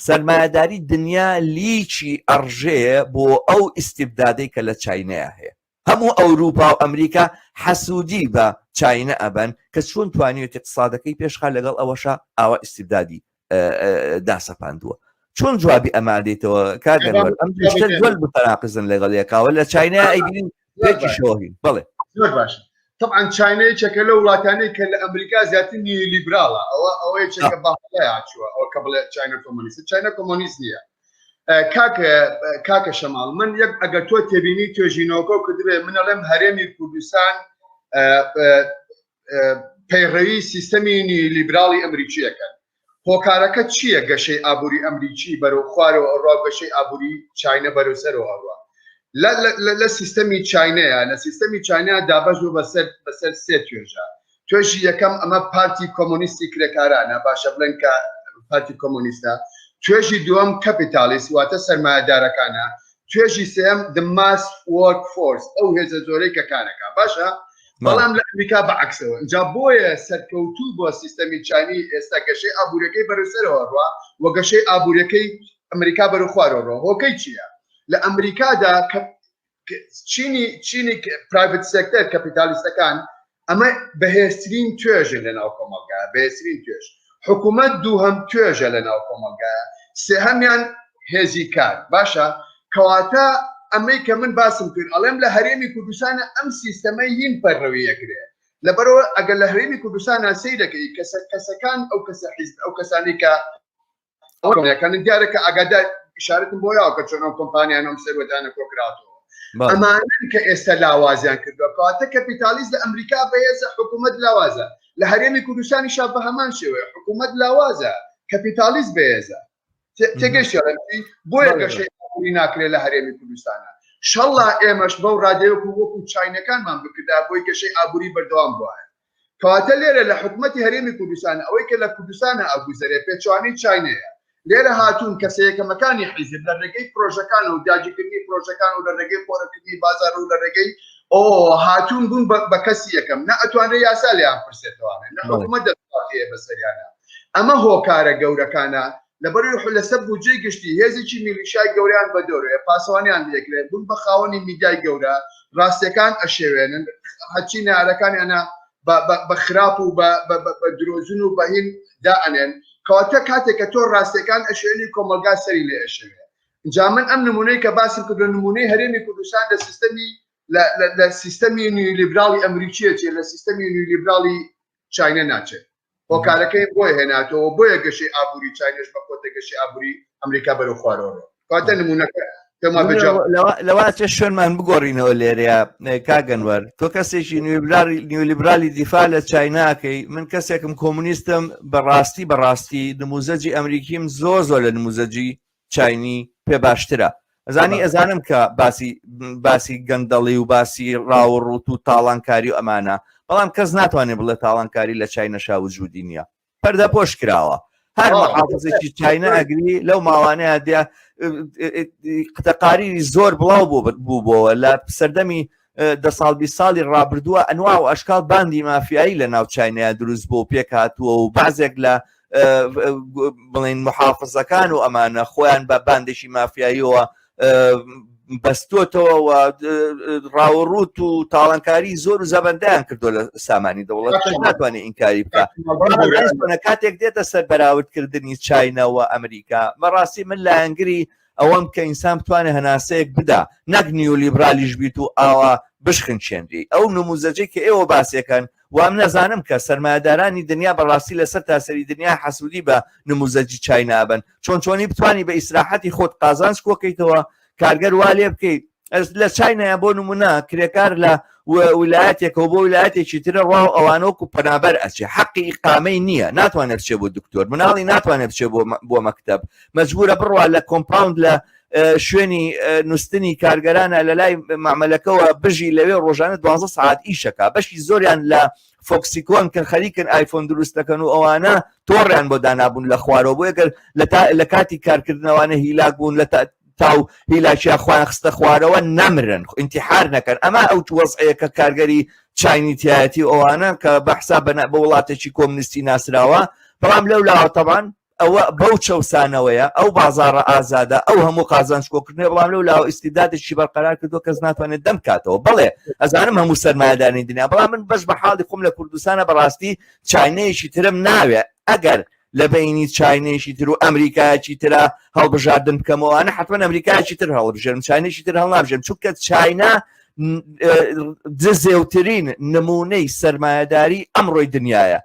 سەرمایەداری دنیا لیچی ئەڕژێ بۆ ئەو ئیسیبدادەی کە لە چینەیە هەیە. هەموو ئەوروپا و ئەمریکا حەسوودی بە چاینە ئەبەن کە چۆن توانیوێتی اقتصادەکەی پێشخا لەگەڵ ئەوەشا ئاوا ئیستیبدادی داسەپاندووە. چۆن جوابی ئەمە دێتەوە کاک ئەنوەر؟ ئەم دوو شتە زۆر متناقزن لەگەڵ یەکاوە لە چاینا ئەیبینین پێکیشەوە هین. بەڵێ. زۆر باشە. طبعا چاینا یەکێکە لەو وڵاتانەی کە لە ئەمریکا زیاتر نیولیبراڵە ئەوە ئەوە یەکێکە بە هەڵەیا چووە ئەوە کە بڵێ چاینا کۆمۆنیستە چاینا کۆمۆنیست نییە کاکە کاکە شەماڵ من یەک ئەگەر تۆ تێبینی توێژینەوەکە کردبێ من ئەڵێم هەرێمی کوردستان پەیڕەوی سیستەمی نیولیبراڵی ئەمریکیەکەن هۆکارەکە چییە گەشەی ئابووری ئەمریکی بەرەو خوارەوە ئەڕوا گەشەی ئابووری چینە بەرەو سەرەوە ئەڕوا لە سیستەمی چینەیە لە سیستەمی چینە دابەش بوو بەسەر بەسەر سێ توێژە توێژی یەکەم ئەمە پارتی کۆمۆنیستی کرێکارانە باشە بڵێن کە پارتی کۆمۆنیستە توێژی دووەم کەپیتالیست واتە سەرمایەدارەکانە توێژی سێم the mass work force ئەو هێزە زۆرەی کە کارەکە باشە بەڵام لە ئەمریکا بەعکسەوە اینجا بۆیە سەرکەوتوو بۆ سیستەمی چانی ئێستا گەشەی ئابووریەکەی بەرەو سەرەوە ڕوا و گەشەی ئابووریەکەی ئەمریکا بەرەو خوارەوە ڕۆ هۆکەی چییە لە ئەمریکادا کە چینی چینی private sector کەپیتالیستەکان ئەمە بەهێزترین توێژن لە ناو کۆمەڵگا بەهێزترین توێژ حکوومەت دووهەم توێژە لە ناو کۆمەڵگا سێهەمیان هێزی کار باشە کەواتە ئەمەی کە من باسم کرد ئەڵێم لە هەرێمی کوردستانە ئەم سیستەمەی هین پەیڕەوی ئەکرێ لەبەرەوە ئەگەر لە هەرێمی کوردستانە سەیرەکەی کەسە کەسەکان ئەو کەسە حیزب ئەو کەسانی کە ئەوەکان دیارە کە ئاگادار ئیشارەتم بۆ یاوە کە چۆن ئەو کۆمپانیانە ئەم سەروەتانە کۆکراوەتەوە ئەمانەن کە ئێستا لاوازیان کردووە کەواتە کەپیتالیست لە ئەمریکا بەهێزە حکوومەت لاوازە لە هەرێمی کوردستانیشا بە هەمان شێوەیە حکوومەت لاوازە کەپیتالیست بەهێزە تێگەشتی بۆیە گەشەی ئابووری ناکرێت لە هەرێمی کوردستانە شەڵا ئێمەش بەو ڕادەیەک و وەکو چاینەکانمان بکردا بۆی گەشەی ئابووری بەردەوام بوایە کەواتە لێرە لە حکومەتی هەرێمی کوردستان ئەوەی کە لە کوردستانە ئەگوزەرێ پێچوانەی چاینەیە لێرە هاتوون کەسە یەکەمەکانی حیزب لە ڕێگەی پرۆژەکان و داگیرکردنی پرۆژەکان و لە ڕێگەی قۆرەکردنی بازار و لە ڕێگەی ئۆ هاتوون بوون بە کەسی یەکەم نە ئەتوانرێ یاسا لێیان پرسێتەوانێ نە حکومەت دەسەڵاتی هەیە بەسەریانە ئەمە هۆکارە گەورەکانە لەبەروی لەسەر بودجەی گشتی هێزێکی میلیشای گەوریان بە دەورەیە پاسەوانیان لێکرێت بوون بە خاوەنی میدیای گەورە ڕاستیەکان ئەشێوێنن هەرچی نارەکانیانە بە خراپ و بە درۆزن و بەهین دائەنێن کەواتە کاتێک کە تۆ ڕاستیەکان ئەشێنی کۆمەلگا سەری لێ ئەشێوێ جا من ئەم نمونەی کە باسم کردو نمونەی هەرێمی کوردستان لە سیستەمی لە سیستەمی نیولیبراڵی ئەمریکیە چێ لە سیستەمی نیولیبراڵی چینە ناچێت هۆکارەکەی بۆیە هێناتەوە بۆیە گەشەی ئابووری چینەش بە کۆتە گەشەی ئابووری ئەمریکا بەرەو خوارەوە ڕۆ کاتە نمونەکە لەواچە شوێنمان بگۆڕینەوە لێرەیە کاگەنوەر تۆ کەسێکی نیولیبرالی دیفاع لە چیناکەی من کەسێکم کۆمونیستم بەڕاستی بەڕاستی نموزەجی ئەمریکیم زۆر زۆر لە نموزەجی چاینی پێ باشترە ئەزانی ئەزانم کە باسی باسی گەندەڵی و باسی ڕاو ڕوت و تاڵانکاری و ئەمانە بەڵام کەس ناتوانێت بڵێ تاڵانکاری لە چاینەشا وجودی نییە پەردە پۆش کراوە هەر محافزێکی چاینە ئەگری لەو ماوانەیە دیا قتەقاری زۆر بڵاو بوو بووەوە لە سەردەمی دە ساڵ 20 ساڵی ڕابردووە ئەنوا و ئەشکال باندی مافیایی لە ناو چاینەیە دروست بۆ پێک هاتووە و بازێک لە بڵین محافزەکان و ئەمانە خۆیان بە باندێکی مافیاییەوە بەستۆتەوە و ڕاوەڕوت و تاڵانکاری زۆر و زەبەندیان کردو لە سامانی دەوڵەت ناتوانێت ئینکاری بکە کاتێک دێتە سەر بەراوردکردنی چینەوە ئەمریکا بەڕاستی من لایەنگری ئەوەم کە ئینسان بتوانێت هەناسەیەک بدا نەک نیولیبرالیش بیت و ئاوا بشخنچێنری ئەو نموزەجەی کە ئێوە باسیەکەن وام نەزانم کە سەرمایەدارانی دنیا بەڕاستی لەسەر تاسەری دنیا حەسودی بە نموزەجی چاینا بن چۆن چۆنی بتوانی بە ئیسراحەتی خۆت قازانج کۆکەیتەوە کارگەر وا لێ بکەیت لە چاینایە بۆ نمونە کرێکار لە ولایەتێکەوە بۆ ولایەتێکی ترە ڕاو ئەوانۆک و پەنابەر ئەچێ حەقی ئیقامەی نییە ناتوانێت بچێ بۆ دکتۆر مناڵی ناتوانێت بچێ بۆ مەکتب مەجبورە بڕوا لە compound لە شوێنی نووستنی کارگەرانە لە لای مەعمەلەکەوە بژی لەوێ ڕۆژانە 12 سعات ئیشەکە بەشی زۆریان لە فۆکسیکۆن کە خەریکن ئایفۆن دروست دەکەن و ئەوانە تۆڕیان بۆ دانابوون لە خوارەوە بۆیە گەر لە کاتی کارکردنەوانە هیلاک بوون لە تاو هیلاکیا خۆیان خستە خوارەوە نەمرن ئینتیحار نەکەن ئەمە ئەو وەزعەیە کە کارگەری چاینی تایەتی ئەوانە کە بە حساب بە وڵاتێکی کۆمنیستی ناسراوە بەڵام لەو لاوە تەبان. ئەوە بەو چەوسانەوەیە ئەو بازاڕە ئازادە ئەو هەموو قازانج کۆکردنەوە بەڵام لەو لاوە ئیستیبدادێکی بەرقەرار کردووە کەس ناتوانێت دەم کاتەوە بەڵێ ئەزانم هەموو سەرمایەدانی دنیا بەڵام من بەش بە حاڵی خۆم لە کوردستانە بەڕاستی چاینەیەکی ترم ناوێ ئەگەر لە بینی چاینەیەکی تر و ئەمریکایەکی ترە هەڵبژاردن بکەمەوە حتمما ئەمریکایەکی تر هەڵبژێرم چاینێکی تر هەڵنابژێم چونکە چاینا دزێوترین نمونەی سەرمایەداری ئەمڕۆی دنیاە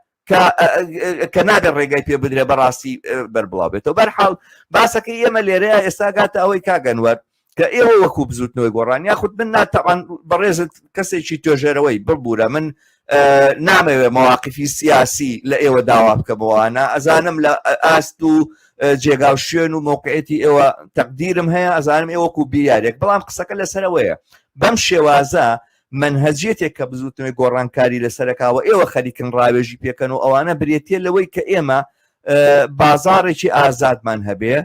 کە نابێت ڕێگای پێ بدرێ بەڕاستی بەربڵاو بێتەوە بەرحاڵ باسەکەی ئێمە لێرەیە ئێستا گاتە ئەوەی کاگەنوەر کە ئێوە وەکو بزوتنەوەی گۆڕان یاخود من ناتەوان بەڕێزت کەسێکی توێژەرەوەی ببوورە من نامەوێ مەواقفی سیاسی لە ئێوە داوا بکەمەوەە ئەزانم لە ئاست و جێگا و شوێن و موقعەتی ئێوە تەقدیرم هەیە ئەزانم ئێوە وەکو بیریارێک بەڵام قسەکە لەسەرەوەیە بەم شێوازە مەنهەجیەتێک کە بزوتنەوەی گۆڕانکاری لەسەرەکا و ئێوە خەریکن ڕاوێژی پێکەن و ئەوانە برێتیە لەوەی کە ئێمە بازاڕێکی ئازادمان هەبێ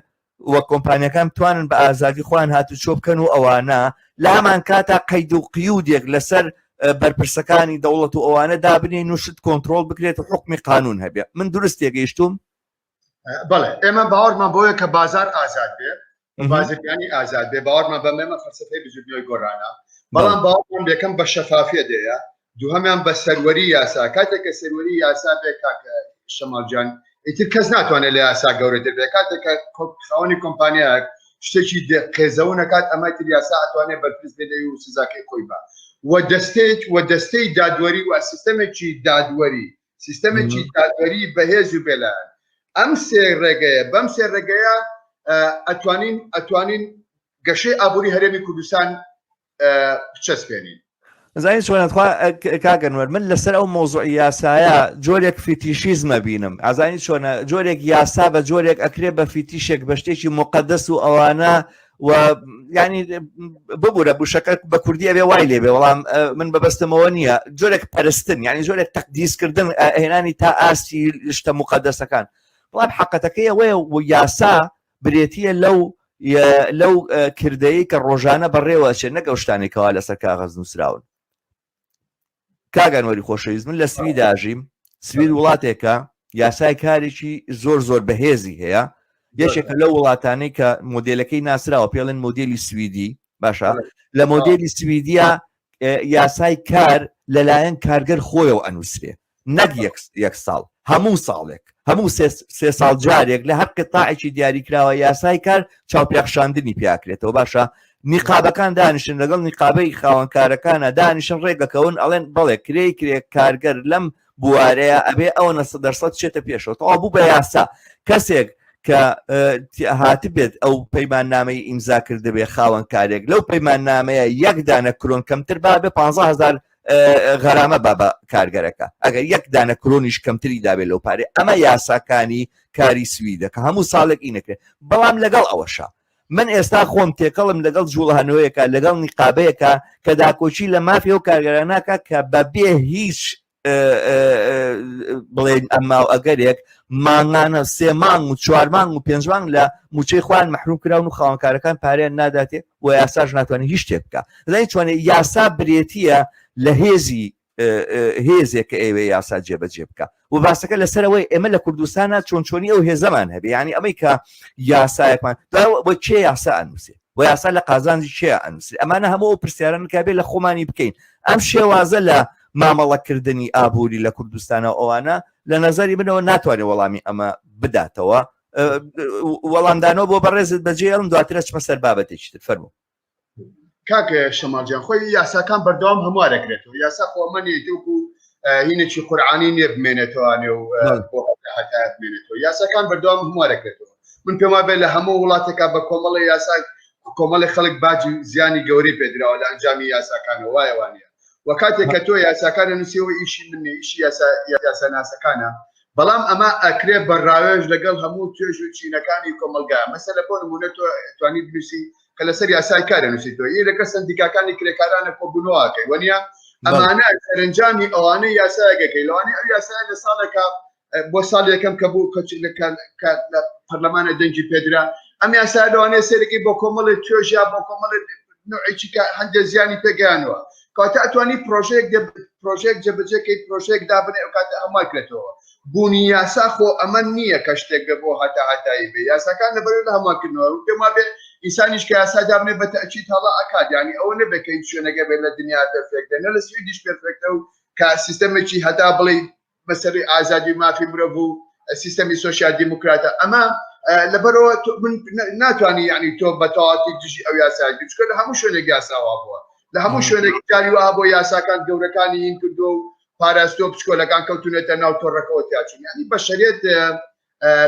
و کۆمپانیەکان بتوانن بە ئازادی خۆیان هاتوچۆ بکەن و ئەوانە لە هەمان کاتا قەید و قیودێک لەسەر بەرپرسەکانی دەوڵەت و ئەوانە دابنین و شت کۆنتترۆل بکرێت و حکمی قانون هەبێ من دروست تێگەیشتوم بەڵێ ئێمە باوەڕمان بۆیە کە بازار ئازاد بێ بازرگانی ئازاد بێ باوەڕمان بە ئێمە فەلسەفەی بزوتنەوەی گۆڕانە بەڵام باوەڕمان یەکەم بە شەفافیە دێیە دووهەمیان بە سەروەری یاسا کاتێک کە سەروەری یاسا بێ کاک شەماڵ جان ئیتر کەس ناتوانێت لە یاسا گەورەتر بێ کاتێک کە خاوەنی کۆمپانیایەک شتێکی قێزەون نەکات ئەمە تر یاسا ئەتوانێت بەرپرس بێ لێی و سزاکەی خۆی بە و دەستەیەک و دەستەی دادوەری و سیستەمێکی دادوەری سیستەمێکی دادوەری بەهێز و بێلایەن ئەم سێ ڕێگەیە بەم سێ ڕێگەیە ئەتوانین ئەتوانین گەشەی ئابووری هەرێمی کوردستان بچەسپێنین. زانی چۆنە تخوا کاک ئەنوەر من لەسەر ئەو مۆزوعی یاسایە جۆرێک فیتیشیزمە بینم ئازانی چۆنە جۆرێک یاسا بە جۆرێک ئەکرێ بە فیتیشێک بە شتێکی مقدس و ئەوانە و ینی ببوورە بوشەکە بە کوردی ئەبێ وای لێبێ بەڵام من بەبەستمەوە نییە جۆرێک پەرستن یعنی جۆرێک تەقدیسکردن هێنانی تا ئاستی شتە مقدسەکان بەڵام حقەتەکەی ئەوەیە و یاسا برێتیە لەو لەو کردەیە کە ڕۆژانە بەڕێوە ئەچێت نەک ئەو شتانێک کەوا لەسەر کاغەز نووسراون کاک ئەنوەری خۆشەویست من لە سوید ئاژیم سوید وڵاتێکە یاسای کارێکی زۆر زۆر بەهێزی هەیە یەکێکە لەو وڵاتانەی کە مۆدلەکەی ناسراوە پێڵێن مۆدلی سویدی باشە لە مۆدلی سویدیا یاسای کار لەلایەن کارگەر خۆیەوە ئەنووسرێ نەک یەک ساڵ هەموو ساڵێک هەموو سێ ساڵ جارێک لە هەر قطاعێکی دیاریکراوە یاسای کار چاوپێخشاندنی پیاکرێتەوە باشە نیقابەکان دانیشن لەگەڵ نیقابەی خاوەنکارەکانە دانیشن ڕێگەکەون ئەڵێن بەڵێ کرێی کرێ کارگەر لەم بوارەیە ئەبێ ئەوە نە دەرسەد چێتە پێشەوە تەوا بوو بە یاسا کەسێک کە هاتبێت ئەو پەیماننامەی ئیمزا کردبێ خاوەن کارێک لەو پەیماننامەیە یەک دانە کرۆن کەمتر بابێ 15000 غەرامە با بە کارگەرەکە ئەگەر یەک دانە کرۆنیش کەمتری دابێت لەو پارێ ئەمە یاساکانی کاری سویدە کە هەموو ساڵێک ئینەکرێت بەڵام لەگەڵ ئەوەشە من ئێستا خۆم تێکەڵم لەگەڵ جوڵانەوەیەکە لەگەڵ نیقابەیەکە کە داکۆکی لە مافی ئەو کارگەراناکە کە بەبێ هیچ بڵێن ئەمما و ئەگەرێک مانگانە سێ مانگ و چوار مانگ و پێنج مانگ لە موچەی خۆیان مەحروم کراون و خاوەنکارەکان پارەیان ناداتێ و یاساش ناتوانێت هیچ شتێک بکە زانی چۆنێ یاسا برێتیە لە هێزی هێزێک کە ئێوێ یاسا جێبەجێ بکە و باسەکە لەسەرەوەی ئێمە لە کوردستانە چۆن چۆنی ئەو هێزەمان هەبێ ینی ئەمەی کە یاسایەکمان بۆ کێ یاسا ئەنووسێ و یاسا لە قازانجی کێ ئەنووسێ ئەمانە هەموو ئەو پرسیارن کە بێ لە خۆمانی بکەین ئەم شێوازە لە مامەڵەکردنی ئابووری لە کوردستانە ئەوانە لە نظری منەوە ناتوانێت وەڵامی ئەمە بداتەوە وەڵامدانەوە بۆ بەڕێزت بەجێڵم دواترە چمە سەر بابەتێکی تر فەرموو کاک شەماڵ جان خۆی یاساکان بەردەوام هەموارەکرێتەوە یاسا خۆ ئەمە نییە وەکو هینێکی قورعانی نییە بمێنێتەوانێ و بۆ هەتا بمێنێتەوە یاساکان بەردەوام هەموارەکرێتەوە من پێم وابێ لە هەموو وڵاتێکا بە کۆمەڵی یاسا کۆمەڵی خەڵک باجی زیانی گەورەی پێدراوە لە ئەنجامی یاساکانەوە وایە وانە و کاتێک کە تۆ یاساکان نووسیەوە ئیشی من نییە ئیشی یاسا یاساناسەکانە بەڵام ئەمە ئەکرێ بە ڕاوێژ لەگەڵ هەموو توێژ و چینەکانی کۆمەڵگا مەسەلە بۆ نمونە تۆ توانی بنووسی کە لەسەر یاسای کارە نووسیتەوە ی لەگەڵ سەندیکاکانی کرێکارانە کۆبوونەوەکەی وەنیە ئەمانە سەرنجامی ئەوانە یاسایەکەکەی لەوانەیە ئەو یاسایە لە ساڵێکا بۆ ساڵ یەکەم کە بوو کە لە پەرلەمانە دەنگی پێدرا ئەم یاسا لەوانەیە سەرەکەی بۆ کۆمەڵی توێژ یا بۆ کۆمەڵی نوعێکی کە هەندێک زیانی پێگەیانەوە. کاتە ئەتوانی پرۆژەیەک پرۆژەیەک جێبەجێکەی پرۆژەیەک دابنێ ئەو کاتە هەموار کرێتەوە. بوونی یاسا خۆ ئەمە نییە کە شتێک بێ بۆ هەتا هەتایی بێ یاساکان لەبەر لە هەموارکردنەوە و پێم وابێ ئینسانیش کە یاسا دابنێ بە تەئکید هەڵە ئەکات یانی ئەوە نەبێ کە هیچ شوێنەکە بێت لە دنیا perfect ە نە لە سویدیش perfect ە و کە سیستەمێکی هەتا بڵێی مەسەلەی ئازادی و مافی مرۆڤ و سیستەمی سۆسیال دیموکراتە ئەمە لەبەرەوە من ناتوانانی یعنی تۆ بە تەواتی دژی ئەو یاسای چونکە لە هەموو شوێنێک یاساوا بووە لە هەموو شوێنێک جاری وا بۆ یاساکان گەورەکانی هین کردو و پاراستۆ بچکۆلەکان کەوتونەتە ناو تۆڕەکەوە تیاچون یعنی بەشەرێت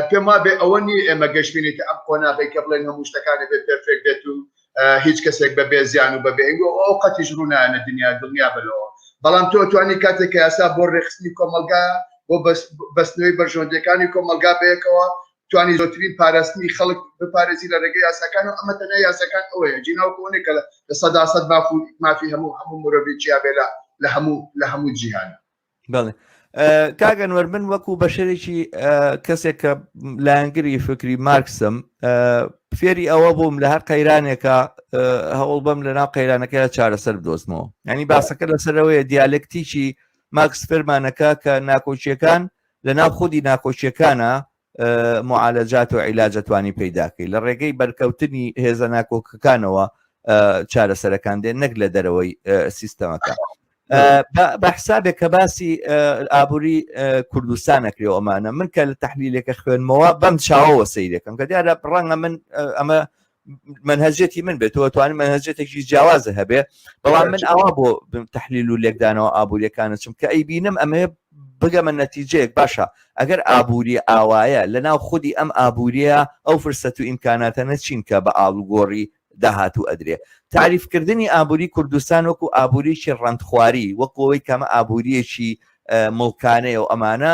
پێم وابێ ئەوە نییە ئێمە گەشتبینێتە ئەم قۆناغی کە بڵێن هەموو شتەکانە بێ perfect بێت و هیچ کەسێک بە بێ زیان و بە بێ ئەو قەتیش ڕوونایە لە دنیا دڵنیا بەلەوە بەڵام تۆ توانی کاتێک کە یاسا بۆ ڕێکخستنی کۆمەلگا بۆ بەستنەوەی بەرژەوەندیەکانی کۆمەلگا بەیەکەوە توانی زۆرترین پاراستنی خەڵک بپارێزی لە ڕێگەی یاساکان و ئەمە تەنیا یاساکان ئەوەیە جیناوکۆنێ کە لە سەدا سەد ماف و مافی هەموو هەموو مرۆڤی جیابێ لە هەموو لە هەموو جیهان. بەڵێ کاک ئەنوەر من وەکو بەشەرێکی کەسێک کە لایەنگری فکری مارکسم فێری ئەوە بووم لە هەر قەیرانێکە هەوڵ بەم لە ناو قەیرانەکە چارەسەر بدۆزمەوە ینی باسەکە لەسەرەوەیە دیالکتیکی مارکس فێرمانەکە کە ناکۆکیەکان لە ناو خودی ناکۆکیەکانە معالەجات و عیلاجە توانی پەیداکەی لە ڕێگەی بەرکەوتنی هێزە ناکۆکەکانەوە چارەسەرەکان دێن نەک لە دەرەوەی سیستەمەکە بە حسابێک کە باسی ئابووری کوردستان ئەکرێ ئەمانە من کە لە تحلیلێکە خوێنمەوە بەم چاوەوە سەیرەکەم کە دیارە ڕەنگە من ئەمە منهجێتی من بێت تۆ توانین منهجێتێکی جیاوازە هەبێ بەڵام من ئاوا بۆ تحلیل و لێکدانەوە ئابوووریەکانە چم کە ئەیبینم ئەمەیە بگەمە نەتیجەیەک باشە ئەگەر ئابووری ئاوایە لە ناو خودی ئەم ئابووریە ئەو فرسەت و ئیمکاناتە نەچین کە بە ئاڵوگۆڕی داهاتوو ئەدرێ تاریفکردنی ئابووری کوردستان وەکو ئابووریی ڕەندخواری وەکو ئەوەی کەمە ئابووریەکی مڵکانەیە و ئەمانە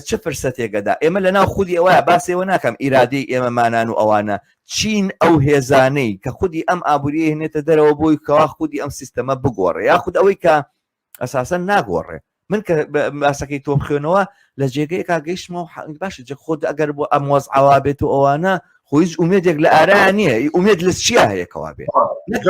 چ فرسەتێک ئەدا ئێمە لە ناو خودی ئەوە باسێوە ناکەم ئیرادەی ئێمەمانان و ئەوانە چین ئەو هێزانەی کە خودی ئەم ئابووریە هێنێتە دەرەوە بۆی کەوا خودی ئەم سیستەمە بگۆڕێ یاخود ئەوەی کە ئەساسەن ناگۆڕێ من کە باسەکەی تۆ بخوێنەوە لە جێگەیەکا گەیشتمەوە باشە جە خۆت ئەگەر بۆ ئەم وەزعەوا بێت و ئەوانە خۆ هیچ ئومێدێک لە ئارا نییە ئومێد لە چیا هەیە کەوا بێ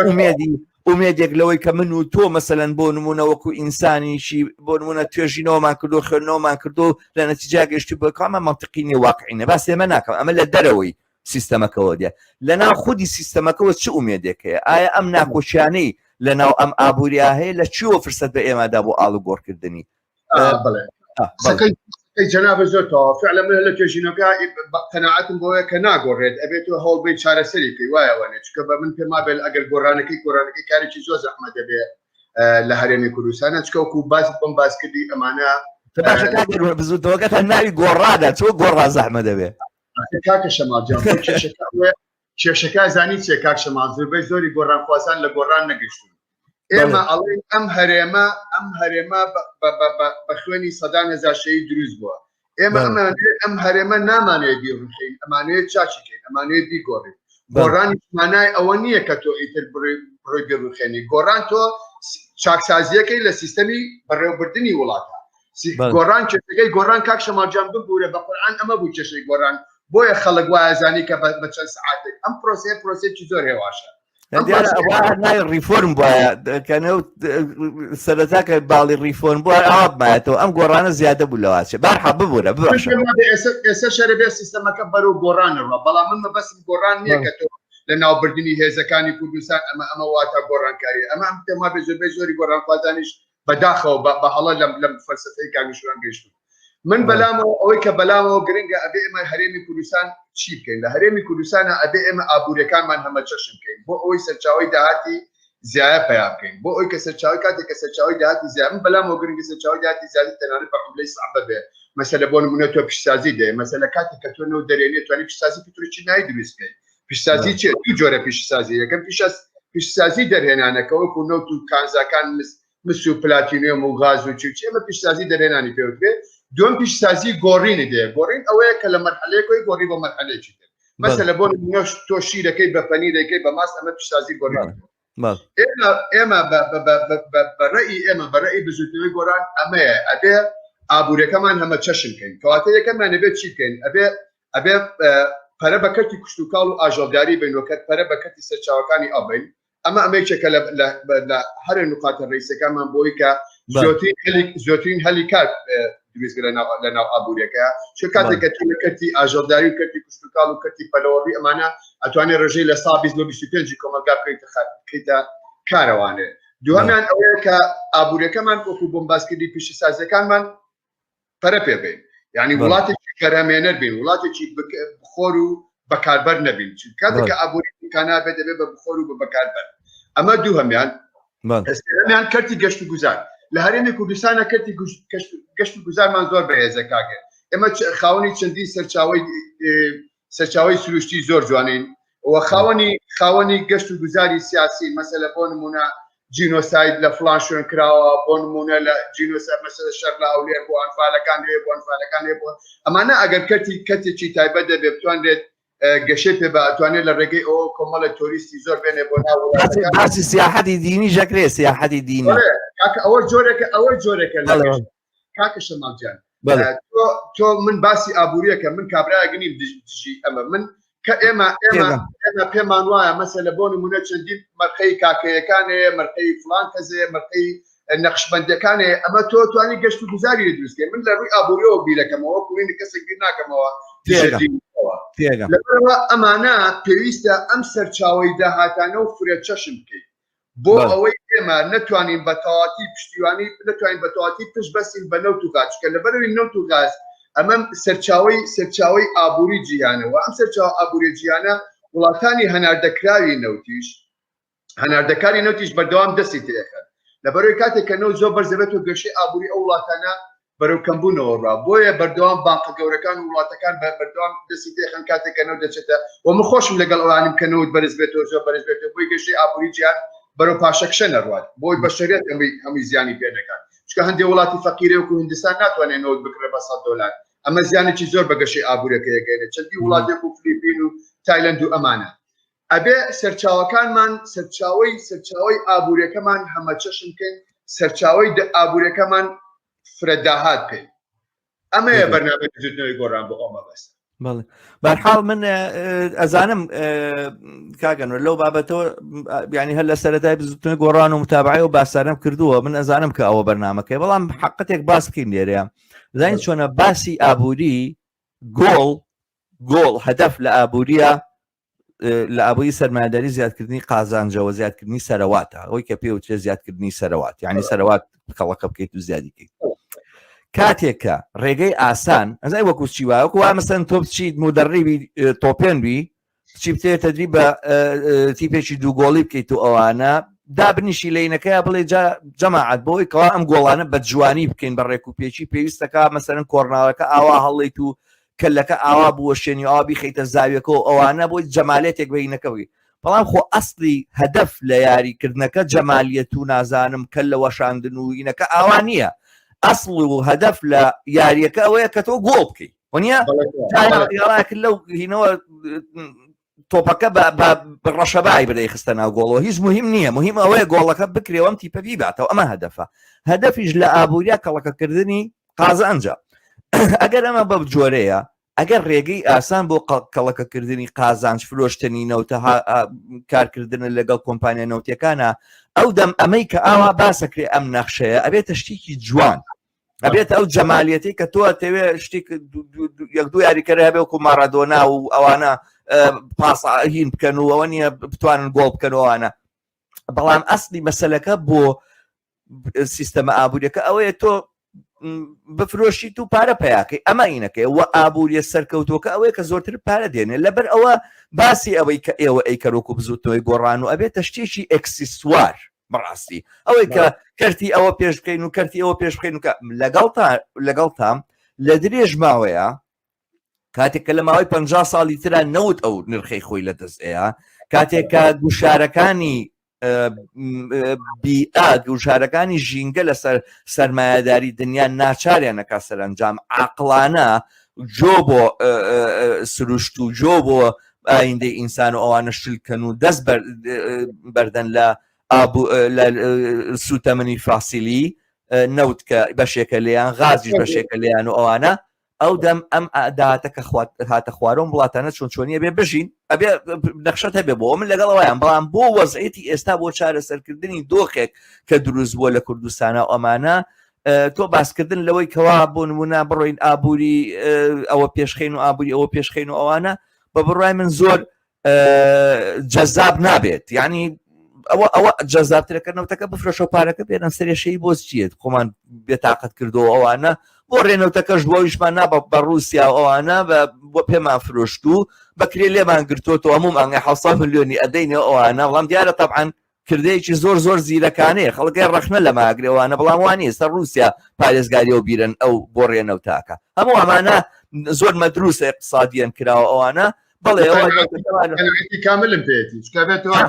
ئومێدی ئومێدێک لەوەی کە من و تۆ مەسەلەن بۆ نمونە وەکو ئینسانیشی بۆ نمونە توێژینەوەمان کردو خوێندنەوەمان کردو لە نەتیجا گەشتی بۆ کامە منطقی نیە واقعی نیە باس ئێمە ناکەم ئەمە لە دەرەوەی سیستەمەکەوە دێ لە ناو خودی سیستەمەکەەوە چ ئومێدێک هەیە ئایا ئەم ناکۆکیانەی لە ناو ئەم ئابووریا هەیە لە چیەوە فرسەت بە ئێمەدا بۆ ئاڵوگۆڕکردنی بڵێ جەنابە زۆر تەواو فعلا من لە توێژینەوەکە قەناعەتم بۆیە کە ناگۆڕێت ئەبێت تۆ هەوڵ بەی چارەسەری بکەی وایە وانێ چونکە بە من پێم وابێت ئەگەر گۆڕانەکەی گۆڕانەکەی کارێکی زۆر زەحمەت دەبێت لە هەرێمی کوردستانە چکە وەکو باس بۆم باس کردی ئەمانە بزوتەوەکەتان ناوی گۆڕانە چۆ گۆڕا زەحمە دەبێت کاکە شەماڵ جان کێشەکە زانی چیە کاک شەماڵ زۆربەی زۆری گۆڕانخوازان لە گۆڕان نەگەشتون ئێمە ئەڵێن ئەم هەرێمە ئەم هەرێمە بە خوێنی سەدان هەزار شەهید دروست بووە ئێمە ئەمانێ ئەم هەرێمە نامانەیە بیڕوخین ئەمانەیە چاچیکەین ئەمانەیە بیگۆڕین گۆڕانی مانای ئەوە نییە کە تۆ ئیتر بڕۆی بڕوخێنی گۆڕان تۆ چاکسازیەکەی لە سیستەمی بەڕێوەبردننی وڵاتە گۆڕان کێشەکەی گۆڕان کاک شەماڵ جان ببوورە بە قورئان ئەمە بوو کێشەی گۆڕان بۆیە خەڵک وایە زانی کە بە چەند سعاتێک ئەم پرۆسەیە پرۆسێکی زۆر هێواشە ڕیفۆرم وایە کەنە سەرەتا کە باڵی ڕیفۆرم بووە ئاوا بمایەتەوە ئەم گۆڕانە زیادە بوو لەواچێ بارحە ببوورە ئێستا شەرە بێ سیستەمەکە بەرەو گۆڕانەوە بەڵام من مەبەستم گۆڕان نییە کە تۆ لە ناوبردنی هێزەکانی کوردستان ئەمە ئەمە واتە گۆڕانکاری ئەمە ئەم پێم وابێ زۆربەی زۆری گۆڕانخوازانیش بەداخەوە بە هەڵە لەم لەم فەلسەفەی کاک شوان گەیشتوون من بەلامەوە ئەوەی کە بەلامەوە گرنگە ئەبێ ئێمە هەرێمی کوردستان چی بکەین لە هەرێمی کوردستانە ئەبێ ئێمە ئابووریەکانمان هەمەچەشن بکەین بۆ ئەوەی سەرچاوی داهاتی زیایە پیا بکەین بۆ ئەوی کە سەرچاوی کاتێک کە سەرچاوی داهاتی زیاد من بەلامەوە گرنگە سەرچاوی داهاتی زیادی تەنانەت بە عوملەی سەعبە بێ مەسەلە بۆ نمونە تۆ پیشسازی دێ مەسەلە کاتێک کە تۆ نەوت دەرێنێ توانی پیشسازی پترۆکیمیایی دروست بکەیت پیشسازی چیە دوو جۆرە پیشسازی یەکەم پیشەس پیشسازی دەرهێنانەکە وەکو نەوت و کانزاکان مس مس و پلاتینیۆم و غاز و چی و چی ئەمە پیشسازی دەرهێنانی پێوترێ دووەم پیشسازی گۆڕینی دێ گۆڕین ئەوەیە کە لە مەرحەلەیەکەوەی گۆڕی بۆ مەرحەلەیەکی تر مەسەلە بۆ نمونە تۆ شیرەکەی بە پەنیر دەیکەی بە ماست ئەمە پیشسازی گۆڕین ئێمە ئێمە بە ڕەئی ئێمە بە ڕەئی بزوتنەوەی گۆڕان ئەمەیە ئەبێ ئابوورەکەمان هەمە چەشن کەین کەواتە یەکەمان ئەبێ چی بکەین ئەبێ ئەبێ پەرە بە کەرتی کشتوکاڵ و ئاژەڵداری بین و کەرت پەرە بە کەرتی سەرچاوەکانی ئاو بین. ئەمە ئەمە یەکێکە لە هەرە نقاتە ڕئیسەکانمان بۆی کە زۆترین هەلی زۆترین هەلی کار دروست لە ناو لە ناو ئابووریەکە چ کاتێک کە تۆ لە کەرتی ئاژەڵداری و کەرتی کشتوکاڵ و کەرتی پەلەوەڕی ئەمانە ئەتوانێت ڕێژەی لە سا 20 بۆ 25 کۆمەڵگا بکەیتە بکەیتە کارەوانێ دووەمیان ئەوەیە کە ئابووریەکەمان وەکو بۆم باسکردی پیشەسازیەکانمان پەرە پێ بین یعنی وڵاتێکی بەرهەمێنەر بین وڵاتێکی بخۆر و بەکاربەر نەبین چون کاتێک کە ئابووری امکانات بێت دەبێت بە بخۆر و بە بەکاربەر ئەمە دووهەمیان سێهەمیان کەرتی گەشت و گوزار لە هەرێمی کوردستانە کەرتی گەشت و گوزارمان زۆر بەهێزە کاکە ئێمە خاوەنی چەندین سەرچاوەی سەرچاوەی سروشتی زۆر جوانین و خاوەنی خاوەنی گەشت و گوزاری سیاسی مەسەلە بۆ نمونە جینۆساید لە فلان شوێن کراوە بۆ نمونە لە جینۆساید مەسەلە شەر لە هەولێر بۆ ئەنفالەکان هەیە بۆ ئەنفالەکان هەیە بۆ ئەمانە ئەگەر کەرتی کەرتێکی تایبەت دەبێ بتوانرێت گەشەی پێ بە ئەتوانێت لە ڕێگەی ئەوە کۆمەڵە تۆریستی زۆر بێنێ بۆ ناو وڵاتەکان. باسی سیاحەتی دینی ژەکرێ سیاحەتی دینی کاکە ئەوە جۆرێکە ئەوە جۆرێکە لە کاکە شەماڵ گیان تۆ تۆ من باسی ئابووریەکە من کابرایەک نیم دژی ئەمە من کە ئێمە ئێمە ئێمە پێمان وایە مەسەلە بۆ نمونە چەندین مەرقەی کاکەیەکان هەیە مەرقەی فلان کەس هەیە مەرقەی نەقشبەندەکان هەیە ئەمە تۆ توانی گەشت و گوزاری لێ دروست کەی من لە ڕووی ئابووریەوە بیرەکەمەوە کوڕینی کەسێک بیر ناکەمەوە لەبەرەوە ئەمانە پێویستە ئەم سەرچاوەی داهاتانە و فرە چەشن بکەیت بۆ ئەوەی ئێمە نەتوانین بە تەواتی پشتیوانی نەتوانین بە تەواتی پشت بەستین بە نەوت و غاز چونکە لەبەرەوەی نەوت و غاز ئەمە سەرچاوەی سەرچاوەی ئابووری جیهانە و ئەم سەرچاوە ئابووری جیهانە وڵاتانی هەناردەکراوی نەوتیش هەناردەکاری نەوتیش بەردەوام دەستی تێخەن لەبەرەوەی کاتێک کە نەوت زۆر بەرز دەبێت و گەشەی ئابووری ئەو وڵاتانە بەرەو کەمبوونەوە ڕا بۆیە بەردەوام بانقە گەورەکان و وڵاتەکان بە بەردەوام دەستی تێخەن کاتێک کە نەوت دەچێتە و من خۆشم لەگەڵ ئەوانیم کە نەوت بەرز بێتەوە زۆر بەرز بێتەوە بۆی گەشەی ئابووری جیهان بەرەو پاشەکشە نەڕوات بۆی بەشەریەت هەمووی هەمووی زیانی پێ نەکات چونکە هەندێک وڵاتی فەقیرە وەکو هندستان ناتوانێت نەوت بکڕێ بە 100 دۆلار ئەمە زیانێکی زۆر بە گەشەی ئابووریەکە یەگەێنێت چەندی وڵاتێک و فلیپین و تایلەند و ئەمانە ئەبێ سەرچاوەکانمان سەرچاوەی سەرچاوەی ئابووریەکەمان هەمەچەشن بکەین سەرچاوەی ئابووریەکەمان فرە داهات بکەین ئەمەیە بەرنامەی بزوتنەوەی گۆڕان بۆ ئەو مەبەستە. بەڵێ بەرحاڵ من ئەزانم کاگەنوە لەو بابەتەوە بیانی هەر لە سەرەتای بزوتنەوەی گۆڕان و متابعی و باسانم کردووە من ئەزانم کە ئەوە بەرنمەکەی بەڵام حقەتێک باس بکەین لێرەیە زانین چۆنە باسی ئابووری گۆڵ گۆڵ هەدەف لە ئابووریە لە ئابووری سەرمایەداری زیادکردنی قازانجەوە زیادکردنی سەرەواتە ئەوەی کە پێوترێ زیادکردنی سەرەوات یعنی سەرەوات کەڵەکە بکەیت و زیادی کەیت کاتێکە ڕێگەی ئاسان ئەزای وەکو چی وایە وەکو وا مەسەن تۆ بچیت مدەڕیبی تۆپێن بی چی بتێ تەدری بە تیپێکی دوو گۆڵی بکەیت و ئەوانە دابنیشی لەینەکەی بڵێ جەماعەت بۆی کەوا ئەم گۆڵانە بە جوانی بکەین بە ڕێک و پێکی پێویستەکە مەسەرن کۆرناوەکە ئاوا هەڵیت و کەلەکە ئاوا بوەشێنی ئاوا بیخەیتە زاویەکە و ئەوانە بۆی جەمالێتێک بینەکەوی بەڵام خۆ ئەسلی هەدەف لە یاریکردنەکە جەمالیەت و نازانم کە لە وەشاندن و ئینەکە ئاوا نییە ئەسڵ و هەدەف لە یاریەکە ئەوەیە کە تۆ گۆڵ بکەیت وەنیە لەو هینەوە تۆپەکە بە ڕەشەبای بدەی خستە ناو گۆڵەوە هیچ مهم نییە مهم ئەوەیە گۆڵەکە بکرێەوەم تیپە بیباتەوە ئەمە هەدەفە هەدەفیش لە ئابووریا کەڵەکەکردنی قازانجە ئەگەر ئەمە بە جۆرەیە ئەگەر ڕێگەی ئاسان بۆ کەڵەکەکردنی قازانج فرۆشتنی نەوتە کارکردنە لەگەڵ کۆمپانیا نەوتەکانە ئەو دەم ئەمەی کە ئاوا باسەکرێ ئەم نەخشەیە ئەبێتە شتێکی جوان ئەبێت ئەو جەمالیەتی کە تۆ ئەتەوێ شتێک یەک دوو یاریکەر هەبێ وەکو ماڕادۆنا و ئەوانە پاسهین بکەن و ئەوە نییە بتوانن گۆڵ بکەن ئەوانە بەڵام ئەسلی مەسلەکە بۆ سیستەمە ئابووریەکە ئەوەیە تۆ بفرۆشیت و پارە پیاکەی ئەمە ئینەکەی وە ئابووریە سەرکەوتوەکە ئەوەیە کە زۆرتر پارە دێنێ لەبەر ئەوە باسی ئەوەی کە ئێوە ئەیکەرۆک و بزوتنەوەی گۆڕان و ئەبێتە شتێکی ئەکسیسوار بەڕاستی ئەوەی کە کەرتی ئەوە پێش بکەین و کەرتی ئەوە پێش بخەین و کە لەگەڵتا لەگەڵتام لە درێژ ماوەیە کاتێک کە لە ماوەی 50 ساڵی ترا نەوت ئەو نرخەی خۆی لە دەست ئەیە کاتێک کە گوشارەکانی بیئە گوشارەکانی ژینگە لەسەر سەرمایەداری دنیا ناچاریان نەکا سەرەنجام عاقڵانە جۆ بۆ سروشت و جۆ بۆ ئایندەی ئینسان و ئەوانە شلکەن و دەست بەردەن لە لە سوتەمەنی فاسیلی نەوت کە بەشێکە لێیان غازیش بەشێکە لێیان و ئەوانە. ئەو دەم ئەم داهاتە کە هاتە خوارەوە وڵاتانە چۆن چۆنیە بێ بژین ئەبێ نەخشەت هەبێ بۆ من لەگەڵەوەیان بەڵام بۆ وەزعەتی ئێستا بۆ چارەسەرکردنی دۆخێک کە دروست بووە لە کوردستانە ئەمانە تۆ باسکردن لەوەی کەوا بۆ نمونە بڕۆین ئابووری ئەوە پێشخین و ئابووری ئەوە پێشخین و ئەوانە بە بڕای من زۆر جەزاب نابێت یعنی ئەوە ئەوە جەزابترەکە نەوتەکە بفرۆشە پارەکە بێنە سەرێشەی بۆ چیت خۆمان بێتاقەت کردو ئەوانە بۆ ڕێنەوتەکەش بۆیشمان نا بە رووسیا و ئەوانە بۆ پێمان فرۆشت و بەکرێ لێمان گرتووەوە هەموو مانگە 700 میلیۆنی ئەدەینەوە ئەوانە بەڵام دیارە تەبعەن کردەیەکی زۆر زۆر زیرەکانەیە خەڵکی ڕەخنە لە ماگرێوانە بەڵام وانی سەر رووسیا پارێزگاری و بیرن ئەو بۆ ڕێنەوتاکە هەموو ئەمانە زۆر مەدروسە اقتصادیان کراوە ئەوانە بەڵێ کاملم پێێتی چکابێتەوە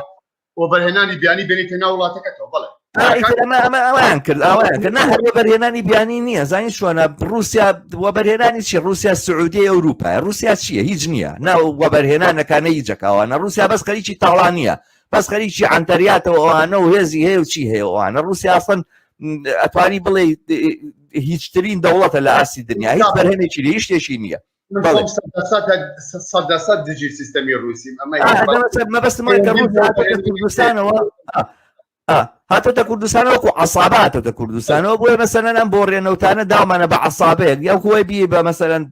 وەبەرهێنانی بیانی بێنیتە ناو وڵاتەکەتەوە بەڵێ ئەمە ئەویان کرد ئەویان کرد نا هەر وەبەرهێنانی بیانی نییە زانی چۆنە رووسیا وەبەرهێنانی چی رووسیا سعودیە ئەوروپا رووسیا چییە هیچ نییە نا وەبەرهێنانەکانە هیچەکەوانە رووسیا بەس خەریکی تاڵانیە بەس خەریکی عەنتەریاتەوە ئەوانە و هێزی هەیە و چی هەیە ئەوانە رووسیا ئەسڵەن ئەتوانی بڵێ هیچترین دەوڵەتە لە ئاستی دنیا هیچ بەرهەمێکی لە هیچ شتێکی نییە سەد دژی سیستەمی رووسیم ئەمە مەبەستم کە کوردستانەوە هاتۆتە کوردستانەوە وەکو عسابە هاتۆتە کوردستانەوە بۆیە مەسەلەن ئەم بۆ ڕێنەوتانە داومانە بە عسابەیەک یا خۆی بی بە مەسەلەن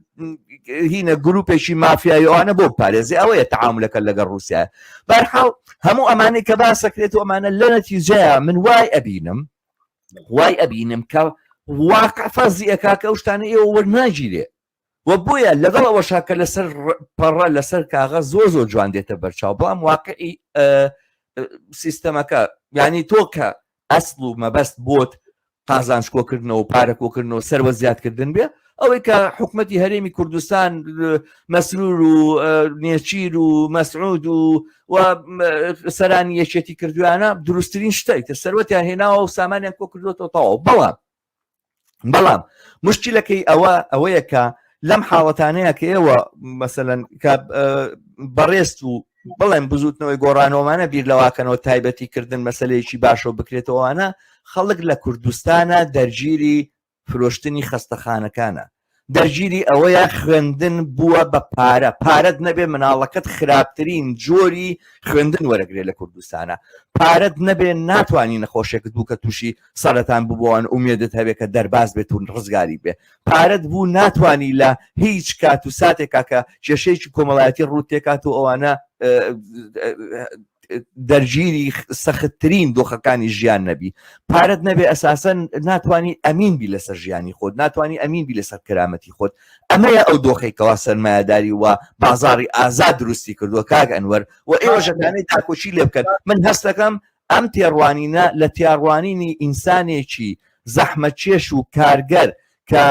هینە گروپێکی مافیایی ئەوانە بۆ پارێزی ئەوەیە تعاملەکە لەگەڵ رووسیا بەرحاڵ هەموو ئەمانەی کە باسەکرێت و ئەمانە لە نەتیجەیە من وای ئەبینم وای ئەبینم کە واقع فەرزی ئەکا کە ئەو شتانە ئێوە وەرناگیرێ و بۆیە لەگەڵ ئەوەشا کە لەسەر پەڕە لەسەر کاغەز زۆر زۆر جوان دێتە بەرچاو بەڵام واقعی سیستەمەکە یعنی تۆ کە ئەسڵ و مەبەست بۆت قازانج کۆکردنەوە و پارە کۆکردنەوە سەروە زیادکردن بێ ئەوەی کە حکوومەتتی هەرێمی کوردستان مەسرور و نێچیر و مەسعود و و سەرانی یەکێتی کردویانە دروستترین شتێک تر سەروەتیان هێناوە و سامانیان کۆ کردوەوە تەواو بەڵام بەڵام مشکلەکەی ئەوە ئەوەیە کە لەم حاڵەتانەیە کە ئێوە مەسەلەن کە بەڕێست و بڵێن بزوتنەوەی گۆڕانەوەمانە بیر لەواکەنەوە تایبەتی کردن مەسلەیەکی باشەوە بکرێتەوەوانە خەڵک لە کوردستانە دەرگیری فرۆشتنی خەستەخانەکانە دەرگیری ئەوەیە خوێندن بووە بە پارە پارەت نەبێ مناڵەکەت خراپترین جۆری خوێندن وەرەگرێ لە کوردستانە پارەت نەبێ ناتوانانی نەخۆشێکت بوو کە تووشی سەرەتان ببووان ئومێدت هەبێ کە دەرباز بێت و ڕزگاری بێ پارەت بوو ناتوانی لە هیچ کات و ساتێکا کە کێشەیەکی کۆمەڵایەتی ڕوو تێکات و ئەوانە دەرگیری سەختترین دۆخەکانی ژیان نەبی پارەت نەبێ ئەساسەن ناتوانانی ئەمین بی لەسەر ژیانی خۆت ناتوانانی ئەمین بی لەسەر کرامەتی خۆت ئەمەیە ئەو دۆخی کەوا سەرمایەداری و بازاری ئازاد دروستی کردووە کاک ئەنوەر و ئێوە ژەکانی داکۆچی لێ بکەن من هەستەکەم ئەم تێڕوانینە لە تیاڕوانینی ئینسانێکی زەحمەتکێش و کارگەر کە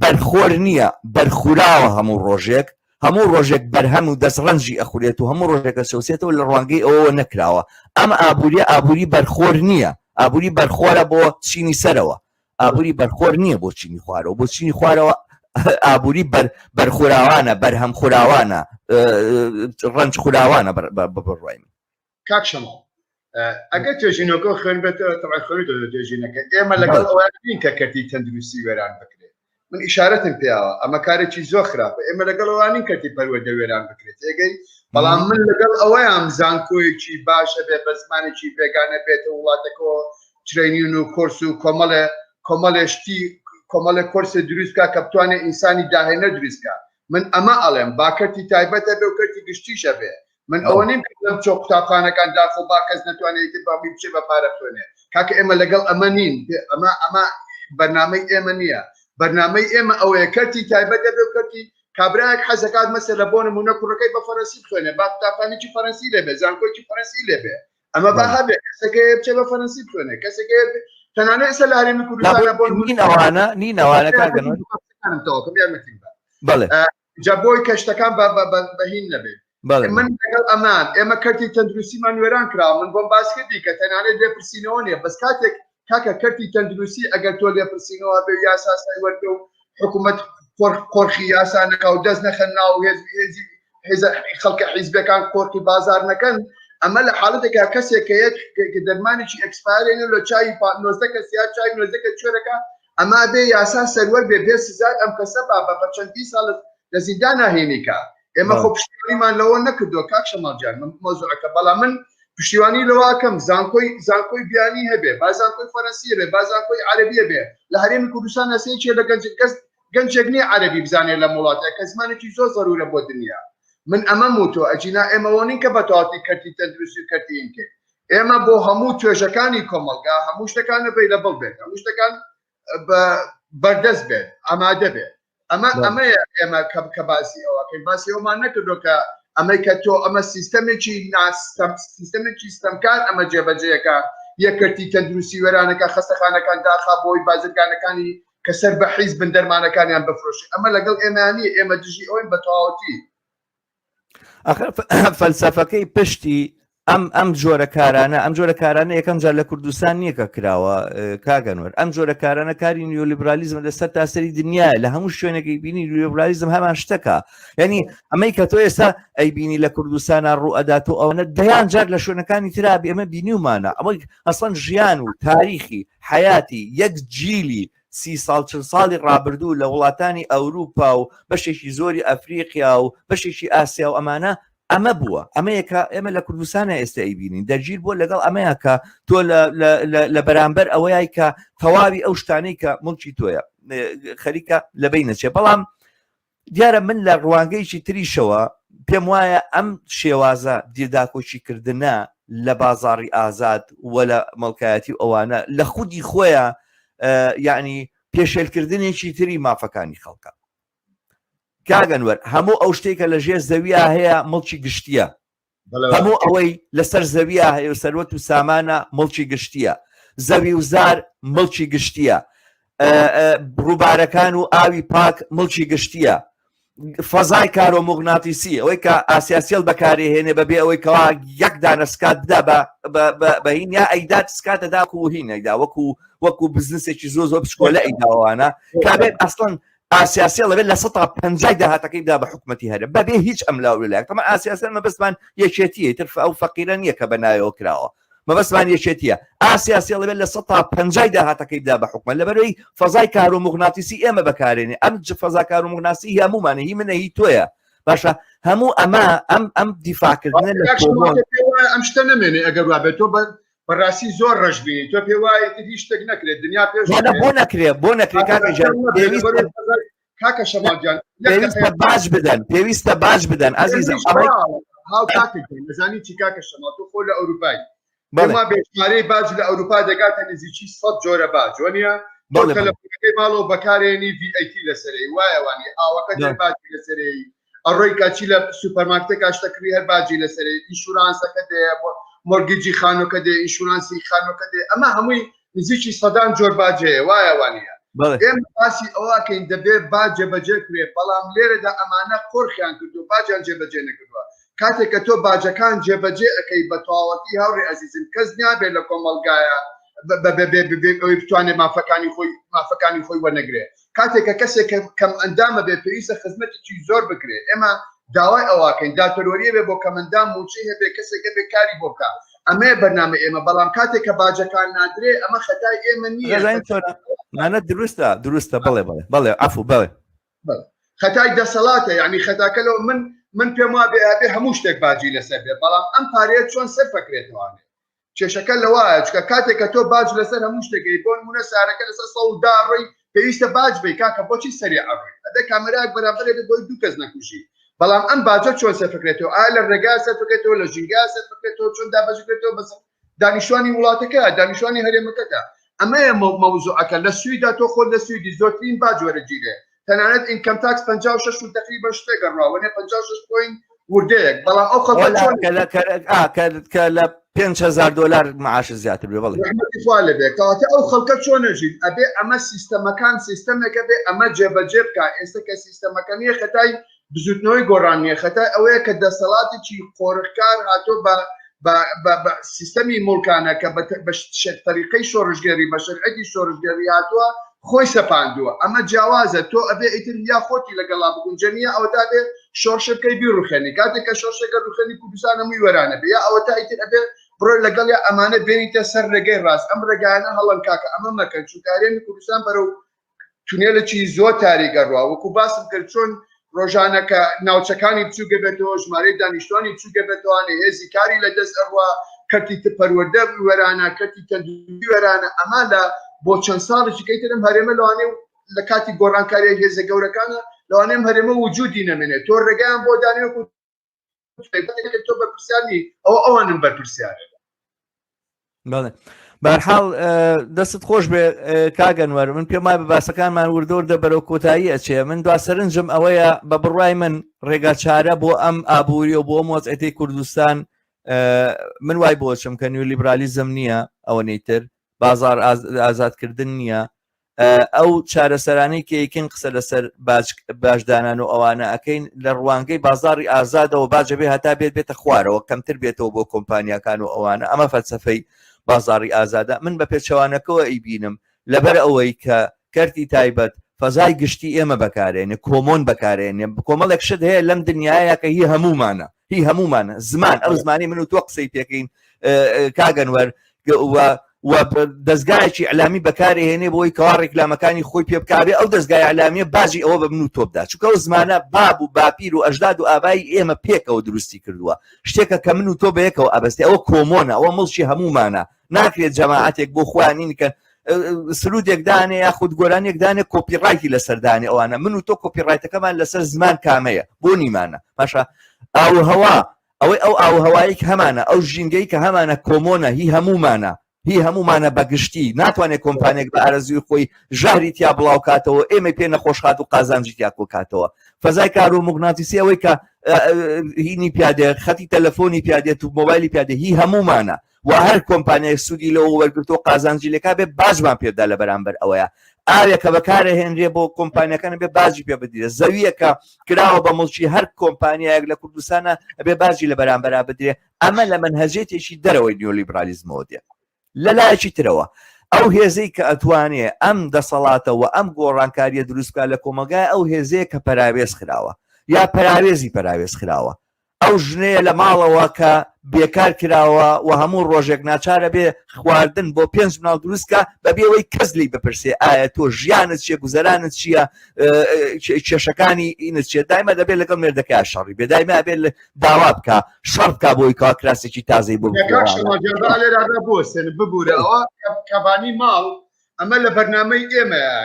بەرخۆر نییە، بەرخوراوە هەموو ڕۆژێک، هەموو ڕۆژێک بەرهەم و دەستڕەنجی ئەخورێت و هەموو ڕۆژێک ئەچەوسێتەوە لە ڕوانگەی ئەوەوە نەکراوە. ئەم ئابووریە ئابووری بەرخۆر نییە، ئابووری بەرخۆرە بۆ چینی سەرەوە، ئابووری بەرخۆر نییە بۆ چینی خوارەوە، بۆ چینی خوارەوە ئابووری بەر بەرخوراوانە، بەرهەم خوراوانە، ڕەنج خوراوانە بە بڕوای من. کاک شەماڵ ئەگەر توێژینەوەکە خوێن بێت تەبعەن خوێنیتەوە توێژینەکە ئێمە لەگەڵ ئەوە نین کە کەرتی تەندروستی وێران بکرێت من ئیشارەتم پیاوە ئەمە کارێکی زۆر خراپە ئێمە لەگەڵ ئەوە نین کەرتی پەروەردە وێران بکرێت تێگەی بەڵام من لەگەڵ ئەوەیان زانکۆیەکی باشە بێ بە زمانێکی بێگانە بێتە وڵاتەکەەوە training و کۆرس و کۆمەڵێ کۆمەڵێ شتی کۆمەڵێ کۆرسێ دروست بکە کە بتوانێت ئینسانی داهێنەر دروست بکە من ئەمە ئەڵێم با کەرتی تایبەتە بێ و کەرتی گشتیشە بێ من ئەوە نیم کە بڵێم چۆ قوتابخانەکان داخۆ با کەس نەتوانێت ئیتر باوکی بچێ بە پارە بخوێنێ کاکە ئێمە لەگەڵ ئەمە نین ئەمە ئەمە بەرنامەی ئێمە نییە بەرنامەی ئێمە ئەوەیە کەرتی تایبەت دەبێ و کەرتی کابرایەک حەزەکات مەسەلە بۆ نمونە کوڕەکەی بە فەرەنسی بخوێنێ با قوتابخانێکی فەرەنسی لێبێ زانکۆیەکی فەرەنسی لێبێ ئەمە با هەبێ کەسەکە بچێ بە فەرەنسی بخوێنێ کەسەکە تەنانەت ئێستا لە هەرێمی کوردستان بۆ نین ئەوانە نین ئەوانە کاکە یارمەتیم بە بەڵێ جا بۆی کە شتەکان بە هین نەبێت من لەگەڵ ئەمان ئێمە کەرتی تەندروستیمان وێران کرا من بۆم باس کردی کە تەنانەت لێپرسینەوە نیە بەس کاتێک کاکە کەرتی تەندروستی ئەگەر تۆ لێپرسینەوە بێ یاسا سەروەر بێ و حکوومەت قۆرخی یاسا نەکا و دەست نەخەن ناو هێز هێزی هێزە خەڵکە حیزبەکان قۆرخی بازار نەکەن ئەمە لە حاڵەتێکا کەسێک کە یەک دەرمانێکی expire ێنە لە چای 19 کەس یا چای 19 کەس چۆرەکە. ئەما بێ یاسا سەروەر بێ بێ سزای ئەم کەسە با بە چەندین ساڵ لە زیندان ناهێنیکە ئێمە خۆ پشتیوانیمان لەوە نەکردووە کاک شەماڵ گیان من مەوزوعەکە بەڵام من پشتیوانی لەوەکەم زانکۆی زانکۆی بیانی هەبێ با زانکۆی فەرەنسی هەبێ با زانکۆی عەرەبی هەبێ لە هەرێمی کوردستان نەسەیەکێ لە گەنج گەس گەنجێک نییە عەرەبی بزانێ لەم وڵاتە کە زمانێکی زۆر زەرورە بۆ دنیا من ئەمەم وتووە ئەجینا ئێمەوە نین کە بە تەواوەتی کەرتی تەندروستی و کەرتی ئینکەین ئێمە بۆ هەموو توێژەکانی کۆمەڵگا هەموو شتەکان available بێت هەموو شتەکان بەردەست بێت ئامادە بێت ئەمە ئەمەیە ئێمە کە کە باسی ئەوەکەین باسی ئەومان نەکردو کە ئەمەی کە تۆ ئەمە سیستەمێکی ناستەم سیستەمێکی ستەمکار ئەمە جێبەجێیەکە یەکەرتی تەندروستی وێرانەکە خەستەخانەکان داخا بۆی بازرگانەکانی کە سەر بە حیزبن دەرمانەکانیان بفرۆشی ئەمە لەگەڵ ئێمە نییە ئێمە دژی ئەوین بە تەواوەتی. ئەخر فەلسەفەکەی پشتی ئەم ئەم جۆرە کارانە ئەم جۆرە کارانە یەکەم جار لە کوردستان نییە کە کراوە کاگەنوەر ئەم جۆرە کارانە کاری نیۆلیبرالیزم لەسەر تاسەری دنیا لە هەموو شوێنێکی بینی نیۆلیبرالیزم هەمان شتەکە یعنی ئەمەی کە تۆ ئێستا ئەیبینی لە کوردستانە ڕوو ئەدات و ئەوەنە دەیان جار لە شوێنەکانی ترا ئێمە بینیومانە ئەمە ئەسڵەن ژیان و تاریخی حیاتی یەک جیلی سی ساڵ چل ساڵی ڕابردوو لە وڵاتانی ئەوروپا و بەشێکی زۆری ئەفریقیا و بەشێکی ئاسیا و ئەمانە ئەمە بووە ئەمەیە کە ئێمە لە کوردستانە ئێستا ئەیبینین دەرگیر بووە لەگەڵ ئەمەیە کە تۆ لە بەرامبەر ئەوەیای کە تەواوی ئەو شتانەی کە مڵکی تۆیە خەریکە لەبەی نەچێ بەڵام دیارە من لە ڕوانگەیەکی تریشەوە پێم وایە ئەم شێوازە دیرداکۆکیکردنە لە بازاڕی ئازاد و لە مەڵکایەتی و ئەوانە لە خودی خۆیان یعنی پێشێلکردنێکی تری مافەکانی خەڵکە کاک ئەنوەر هەموو ئەو شتێکە لە ژێر زەویە هەیە مڵکی گشتیە هەموو ئەوەی لەسەر زەویە هەیە و سەروەت و سامانە مڵکی گشتیە زەوی و زار مڵکی گشتیە ڕووبارەکان و ئاوی پاک مڵکی گشتیە فەزای کارۆموغناتیسی ئەوەی کە ئاسیاسیل بەکارێهێنێ بەبێ ئەوەی کەوا یەک دانە سکات بدا بە هین یا ئەیدات سکاتە داکو و هین ئەیدا وەکو وەکو بزنسێکی زۆر زۆر بچکۆلە ئەیداوانە کابێت ئەسڵەن ئاسیاسێڵ ئەبێت لە سەتا پەنجای داهاتەکەی بدا بە حکومەتی هەرێم بەبێ هیچ ئەملا و لایەک تەمە ئاسیاسێڵ مەبەستمان یەکێتیە تر ئەو فەقیرە نییە کە بە ناوەوە کراوە مەبەستمان یەکێتیە ئاسیاسێڵ ئەبێت لە سەتا پەنجای داهاتەکەی بدا بە حکومەت لەبەرەوەی فەزای کار و موغناتیسی ئێمە بەکارێنێ ئەم فەزا کار و موغناسی هەموومانە هی منە هی تۆیە باشە هەموو ئەمە ئەم ئەم دیفاکردنە لە ئەم شتە نەمێنێ ئەگەر وابێت تۆ بەڕاستی زۆر ڕەشبینی تۆ پێ وایە تر هیچ شتێک نەکرێت دنیا پێش بۆ نەکرێ بۆ نەکرێ کاکە گیان پێویستە کاکە شەماڵ گیان پێویستە باج بدەن پێویستە باج بدەن ئازیزم هاو کاکە گیان دەزانی چی کاکە شەماڵ تۆ خۆ لە ئەوروپای بەڵێ بێژمارەی باج لە ئەوروپا دەگاتە نزیکی 100 جۆرە باج وەنیە بەڵێ تەلەفۆنەکەی ماڵەوە بەکارێنی VAT لەسەرەی وایە وانی ئاوەکە باجی لەسەرەی ئەڕۆی کاچی لە سوپەرمارکتێکا شتە کڕی هەر باجی لەسەرێ insurance ەکە دێ mortgage ی خانۆکە دێ insurance ی خانۆکە دێ ئەمە هەمووی نزیکی سەدان جۆر باجەیە وایە وانە ئێمە باسی ئەوەکەین دەبێ با جێبەجێ کرێ بەڵام لێرەدا ئەمانە قۆرخیان کردو باجیان جێبەجێ نەکردووە کاتێک کە تۆ باجەکان جێبەجێ ئەەکەی بە تەواوەتی هاوڕێ ئەزیزم کەس نابێت لە کۆمەڵگایە بەبێ ئەوەی بتوانێت مافەکانی خۆی مافەکانی خۆی وەرنەگرێ کاتێک کە کەسێک کە کەم ئەندامە بێ پێویستە خزمەتێکی زۆر بکرێ ئێمە داوای ئەوواکەین دادپەروەریە بێ بۆ کەمەندام موچەی هەبێ کەسێک هەبێ کاری بۆ بکا ئەمەیە بەرنامە ئێمە بەڵام کاتێک کە باجەکان نادرێ ئەمە خەتای ئێمە نییە مانە دروستە دروستە بڵێ بڵێ بڵێ عفو بڵێ خەتای دەسەڵاتە یعنی خەتاکە لەوە من من پێم وابێ ئەبێ هەموو شتێک باجی لەسەر بێ بەڵام ئەم پارەیە چۆن سەرفەکرێتەوانێ کێشەکە لەوایە چکە کاتێک کە تۆ باج لەسەر هەموو شتێکەی بۆ نمونە سارەکە لەسەر سەودا ڕۆی پێویستە باج بی کاکە بۆچی سەری ئەڕۆی ئەبێ کامێرایەک بەرامبەرێ بێت بۆی دوو کەس نەکوژی بەڵام ئەم باجە چۆن سەرفکرێتەوە ئایا لە ڕێگا سەرفکرێتەوە لە ژینگا سەرفکرێتەوە چۆن دابەشکرێتەوە بەسەر دانیشتوانی وڵاتەکە دانیشتوانی هەرێمەکەدا ئەمەیە مەوزوعەکە لە سویدا تۆ خۆت لە سویدی زۆرترین باج وەرەگیرێ تەنانەت income tax 56 و تقریبا شتێک ڕوا وەنێ 56 point وردەیەک بەڵام ئەو خەڵکە چۆن کە لە 5000 دلار معاش زیاتر بێ بەڵێ ڕەحمەتی خوا لێ بێ کەواتە ئەو خەڵکە چۆن ئەژین ئەبێ ئەمە سیستەمەکان سیستەمێکە بێ ئەمە جێبەجێ بکا ئێستا کە سیستەمەکە نییە خەتای بزوتنەوەی گۆڕان نییە خەتای ئەوەیە کە دەسەڵاتێکی قۆرخکار هاتۆ بە بە سیستەمی موڵکانە کە بە تەریقەی شۆڕشگێڕی بە شەرعەتی شۆڕشگێڕی هاتووە خۆی سەپاندووە ئەمە جیاوازە تۆ ئەبێ ئیتر یا خۆتی لەگەڵا بگونجێنی یا ئەوەتا بێ شۆڕشە بکەی بیڕوخێنی کاتێک کە شۆڕشەکە ڕوخێنی کوردستان هەمووی وێرانە بێ یا ئەوەتا ئیتر ئەبێ بڕۆی لەگەڵ یا ئەمانە بێنیتە سەر ڕێگەی ڕاست ئەم ڕێگایانە هەڵەن کاکە ئەمە مەکەن چونکە هەرێمی کوردستان بەرەو. تونێلێکی زۆر تاریک ئەڕوا وەکو باسم کرد چۆن ڕۆژانە کە ناوچەکانی بچووکە بێتەوە ژمارەی دانیشتوانی بچووکە بێتەوانێ هێزی کاری لە دەست ئەڕوا کەرتی پەروەردە وێرانە کەرتی تەندروستی وێرانە ئەمە لە بۆ چەند ساڵێکی کەی تر ئەم هەرێمە لەوانەیە لە کاتی گۆڕانکاریە هێزە گەورەکانە لەوانەیە ئەم هەرێمە وجودی نەمێنێت تۆ ڕێگەیان بۆ دانێ وەکو تۆ بەرپرسیار نی ئەوە ئەوانن بەرپرسیارن. بەڵێ بەرحاڵ دەستت خۆش بێ کاگەنوەر من پێم وایە بە باسەکانمان وردەوردە بەرەو کۆتایی ئەچێ من دوا سەرنجم ئەوەیە بە بڕوای من ڕێگا چارە بۆ ئەم ئابووری و بۆ ئەم وەزعەتی کوردستان من وای بۆچم کە نیولیبرالیزم نییە ئەوە تر بازار ئازادکردن نییە ئەو چارەسەرانەی کە یەکەین قسە لەسەر باجدانان و ئەوانە ئەەکەین لە ڕوانگەی بازاری ئازادەوە باجە بێ هەتا بێت بێتە خوارەوە کەمتر بێتەوە بۆ کۆمپانیاکان و ئەوانە ئەمە فەلسفەی بازاری ئازادە من بە پێچەوانەکەەوە ئەیبینم لەبەر ئەوەی کە کەرتی تایبەت فەزای گشتی ئێمە بەکارێنێ common بەکارێنێ کۆمەڵێک شت هەیە لەم دنیاە کە هی هەمومانە هی هەمومانە زمان ئەو زمانی من و تۆ قسەی پێکەین کاگەنوەر و دەستگایەکی ئەلامی بەکارهێنێ بۆی کەوا ڕێکلامەکانی خۆی پێ بکابێ ئەو دەستگای ئەلامیە باجی ئەوە بە من و تۆ بدا چونکە ئەو زمانە باب و باپیر و ئەژداد و ئابایی ئێمە پێکەوە دروستی کردووە شتێکە کە من و تۆ بەیەکەوە ئەبەستێ ئەوە common ە ئەوە مڵکی هەمومانە ناکرێت جەماعەتێک بۆ خۆیان نین کە سرودێک دانێ یاخود گۆرانێک دانێ copyright ی لەسەر دانێ ئەوانە من و تۆ copyright ەکەمان لەسەر زمان کامەیە بۆ نیمانە باشە ئاوهەوا ئەوەی ئەو ئاوهەوایەی کە هەمانە، ئەو ژینگەی کە هەمانە common ە، هی هەموومانە، هی هەموومانە بە گشتی، ناتوانێت کۆمپانیەک بە ئارەزووی خۆی ژەهری تیا بڵاوکاتەوە، ئێمەی پێ نەخۆشخات و قازانجی تیا کۆکاتەوە. فەزای کارۆموگناتیسی ئەوەی کە هینی پیادێ، خەتی تەلەفۆنی پیادێت و مۆبایلی پیادێ، هی هەموومانە و هەر کۆمپانیایەک سوودی لەوە وەرگرتووە قازانجی لێکا بێ باجمان پێبدا لە بەرامبەر ئەوەیە. ئاوێک کە بەکارەهێنرێ بۆ کۆمپانیەکان بێ باجی پێ بدرێت زەویەکە کراوە بە مڵکی هەر کۆمپانیایەک لە کوردستانە ئەبێ باجی لە بەرامبەرا بدرێ ئەمە لە مەنهەجێتێکی دەرەوەی نیۆلیبرالیزمەوە دێ لە لایەکی ترەوە ئەو هێزەی کە ئەتوانێ ئەم دەسەڵاتەوە ئەم گۆڕانکاریە دروست بکات لە کۆمەلگای ئەو هێزەیە کە پەراوێز خراوە یا پەراوێزی پەراوێز خراوە ئەو ژنەیە لە ماڵەوە کە بێکار کراوە و هەموو ڕۆژێک ناچارە بێ خواردن بۆ پێنج مناڵ دروستکە بەبێ ئەوەی کەس لی بپرسێ ئایا تۆ ژیانت چیە گوزەرانت چییە کێشەکانی ئینت چیە دایمە دەبێت لەگەڵ مێردەکە شەڕی بێ دایمە بێت داوا بکە شەڕ بکە بۆی کەوا کراسێکی تازەی بۆ ببوورە ئەوە کەبانی ماڵ ئەمە لە بەرنامەی ئێمەیە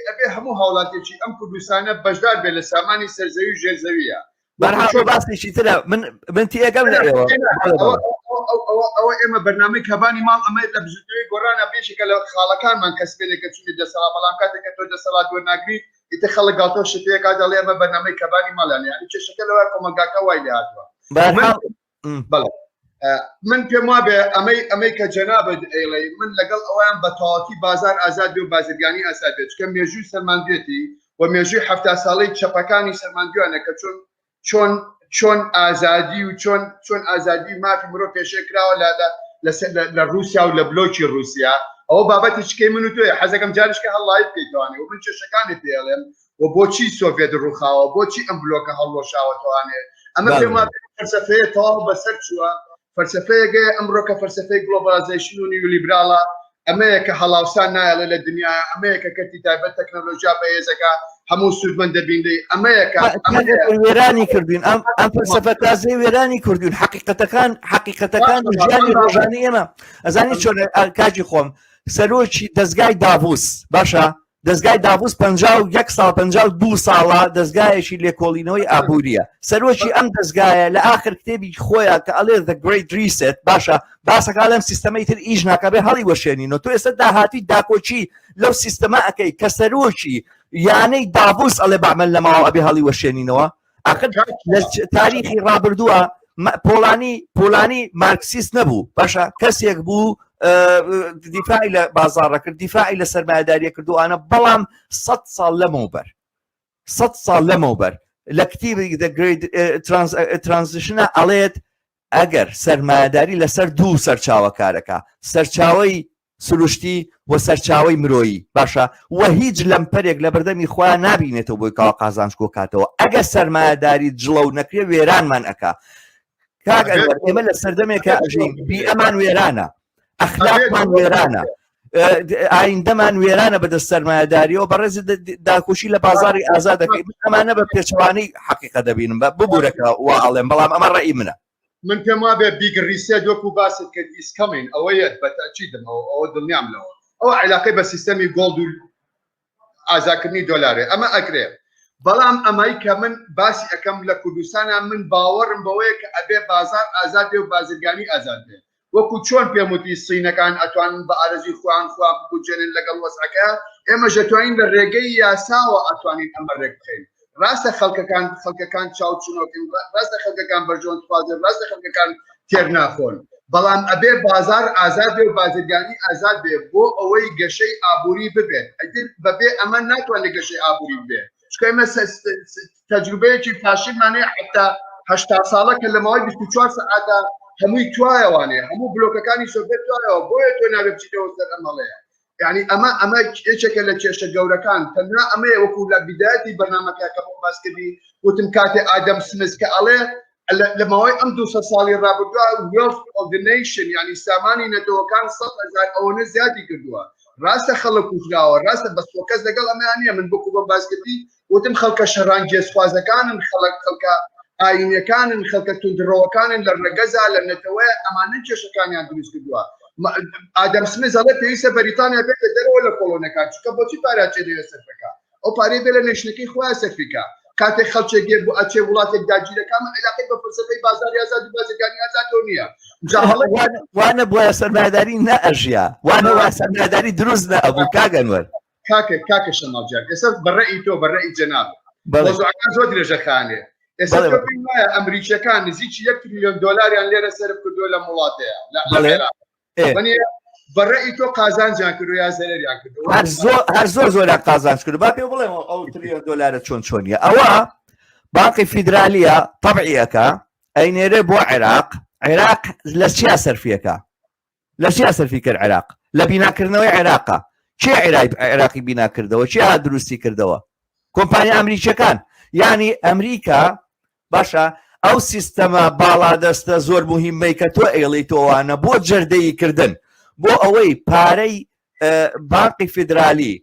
ئەبێ هەموو هاوڵاتێکی ئەم کوردستانە بەشدار بێت لە سامانی سەرزەوی و ژێرزەویە بەرحاڵ باسێکی ترە من من تێگەم لە ئێوە ئەوە ئێمە بەرنامەی کەبانی ماڵ ئەمە لە بزوتنەوەی گۆڕانە بێشێکە لە خاڵەکانمان کە سپێنێک کە چونی دەسەڵات بەڵام کاتێک کە تۆ دەسەڵات وەرناگری ئیتر خەڵک گاڵتەو شتەیەکا دەڵێ ئەمە بەرنامەی کەبانی ماڵیان یعنی کێشەکە لەوە کۆمەڵگاکە وای لێ هاتووە بەڵێ من پێم وابێ ئەمەی ئەمەی کە جەنابت ئەیڵێ من لەگەڵ ئەویان بە تەواوەتی بازار ئازاد بێ و بازرگانی ئازاد بێت چکە مێژووی سەلماندوێتی و مێژووی حەفتا ساڵەی چەپەکانی سەلماندویانە کە چۆن چۆن چۆن ئازادی و چۆن چۆن ئازادی مافی مرۆ پێشێ کراوە لە لە رووسیا و لە بلۆکی رووسیا ئەوە بابەتی چکەی من و تۆیە حەزەکەم جاریشکە هەڵڵای بکەیتوانێ و من کێشەکانی پێڵێم و بۆچی سۆڤێت ڕووخاوە بۆچی ئەم بلۆکە هەڵوەشاوەتەوانێ ئەمە پێم وابێ فەلسەفەیە تەواو بەسەر چووە فەلسەفەیەگەیە ئەمڕۆ کە فەلسەفەی globalization و نیولیبراڵە ئەمەیە کە هەڵاوسان نایەڵێ لە دنیا ئەمەیە کە کەرتی تایبەت تەکنەلۆژیا بەهێزەکە هەموو سوودمەند دەبین لێی ئەمەیە کە وێرانی کردوین ئەم ئەم فەلسەفە تازەی وێرانی کردوین حقیقەتەکان حقیقەتەکان و ژیانی ڕۆژانی ئێمە ئەزانی چۆن کاکی خۆم سەرۆکی دەستگای داڤوس باشە دەزگای داڤوس 51 ساڵ 52 ساڵە دەزگایەکی لێکۆڵینەوەی ئابووریە سەرۆکی ئەم دەزگایە لە ئاخر کتێبی خۆیان کە ئەڵێ The Great Reset باشە باسەکە لەم سیستەمەی تر ئیش ناکە بێ هەڵی وەشێنینەوە تۆ ئێستا داهاتی داکۆکی لەو سیستەمە ئەەکەی کە سەرۆکی یانەی داڤوس ئەڵێ بەعمل لەماوە ئەبێ هەڵی وەشێنینەوە ئەخر لە تاریخی ڕابردووە پۆلانی پۆلانی مارکسیست نەبوو باشە کەسێک بوو دیفاعی لە بازاڕە کرد دیفاعی لە سەرمایهداریە کردوانە بەڵام سە ساڵ لەمەوبەر سە ساڵ لەمەوبەر لە کتیبی The Great Transition ە ئەڵێت ئەگەر سەرمایەداری لەسەر دوو سەرچاوە کارەکە سەرچاوەی سروشتی و سەرچاوەی مرۆیی باشە و هیچ لەمپەرێک لە بەردەمی خۆیان نابینێتەوە بۆی کاوە قازانج کۆکاتەوە ئەگە سەرمایەداری جڵەو نەکرێ وێرانمان ئەکا کاک ئەنوەر ئێمە لە سەردەمێکا ئەژین بی ئەمان وێرانە ئەخلاقمان وێرانە. ئایندەمان وێرانە بەدەست سەرمایەداریەوە بەڕێز داکۆشی لە بازاری ئازاد دەکەی من ئەمانە بە پێچەوانەی حقیقە دەبینم بە ببوورەکە وا ئەڵێم بەڵام ئەمە ڕێی منە. من پێم وابێ big reset وەکو باست کرد is coming ئەوەیەت بە تەئکیدم ئەوە ئەوە دڵنیام لەوە ئەوە عیلاقەی بە سیستەمی gold و ئازاکردنی دۆلارێ ئەمە ئەکرێ بەڵام ئەمای کە من باسی ئەەکەم لە کوردستانە من باوەڕم بەوەیە کە ئەبێ بازار ئازاد بێ و بازرگانی ئازاد بێ وەکو چۆن پێم وتی سینەکان ئەتوانن بە ئارەزوی خۆیان خوا بگوجێنن لەگەڵ وەزعەکە ئێمەش ئەتوانین لە ڕێگەی یاساوە ئەتوانین ئەمە ڕێک بخەین ڕاستە خەڵکەکان خەڵکەکان چاوچنۆکن ڕاستە خەڵکەکان بەرژەوەند خوازن ڕاستە خەڵکەکان تێر ناخۆن بەڵام ئەبێ بازار ئازاد بێ و بازرگانی ئازاد بێ بۆ ئەوەی گەشەی ئابووری ببێت ئەتر بەبێ ئەمە ناتوانێت گەشەی ئابووری ببێت چونکە ئێمە تەجروبەیەکی فاشلمان هەیە حتا 80 ساڵە کە لە ماوەی 24 سەعاتە هەمووی توایەوانێ هەموو بلۆکەکانی سۆڤێت توایەوە بۆیە تۆ نابێ بچیتەوە سەر ئەم هەڵەیە یعنی ئەمە ئەمە یەکێکە لە کێشە گەورەکان تەنها ئەمەیە وەکو لە بیدایەتی بەرنامەکە کە بۆ باس کردی وتم کاتێ ئادەم سمس کە ئەڵێ لە ماوەی ئەم 200 ساڵی ڕابردووە wealth of the nation یعنی سامانی نەتەوەکان 100 هەزار ئەوەنە زیادی کردووە ڕاستە خەڵک کوژراوە ڕاستە بەس کەس لەگەڵ ئەمەیان نییە من بۆ بۆم باس کردی وتم خەڵکە شەڕانگێزخوازەکانن خەڵک خەڵکە ئاینەکانن خەڵکە توندڕەوەکانن لە ڕەگەزا لە نەتەوەیە ئەمانە کێشەکانیان دروست کردووە ئادەم سمیز ئەڵێ پێویستە بەریتانیا بێتە دەرەوە لە کۆڵۆنەکان چونکە بۆچی پارە ئەچێ لەوێ سەرفەکە ئەو پارەی بێ لە nation ەکەی خۆیان سەرفیکە کاتێک خەڵکێک بۆ ئەچێ وڵاتێک داگیرەکان عیلاقەی بە فەلسەفەی بازاری ئازاد و بازرگانی ئازادەوە نییە وانە بۆیە سەرمایەداری نەئەژیا وانە وا سەرمایەداری دروست نەئەبوو کاک ئەنوەر کاکە کاکە شەماڵ جان ئێستا بە ڕەئی تۆ بە ڕەئی جەناب مەوزوعەکان زۆر درێژەخانێ ئێستا تۆ پێی وایە ئەمریکیەکان نزیکی یەک تریلیۆن دۆلاریان لێرە سەرف کردووە لەم وڵاتەیە لە عێراق بە ڕەئی تۆ قازانجیان کردو یا زەرەریان کردو هەر زۆر هەر زۆر زۆریان قازانج کرد با پێ بڵێم ئەو تریلیۆن دۆلارە چۆن چۆنیە ئەوە بانقی فیدرالیە تەبعیەکە ئەینێرێ بۆ عێراق عێراق لە چیا سەرفیەکە لە چیا سەرفی کرد عێراق لە بیناکردنەوەی عێراقا کێ عێراقی بینا کردەوە کێ هات دروستی کردەوە کۆمپانیا ئەمریکیەکان یعنی ئەمریکا باشە ئەو سیستەمە باڵادەستە زۆر مهمەی کە تۆ ئێڵی تۆوانە بۆ جەردەیی کردن بۆ ئەوەی پارەی بانقی فیدرالی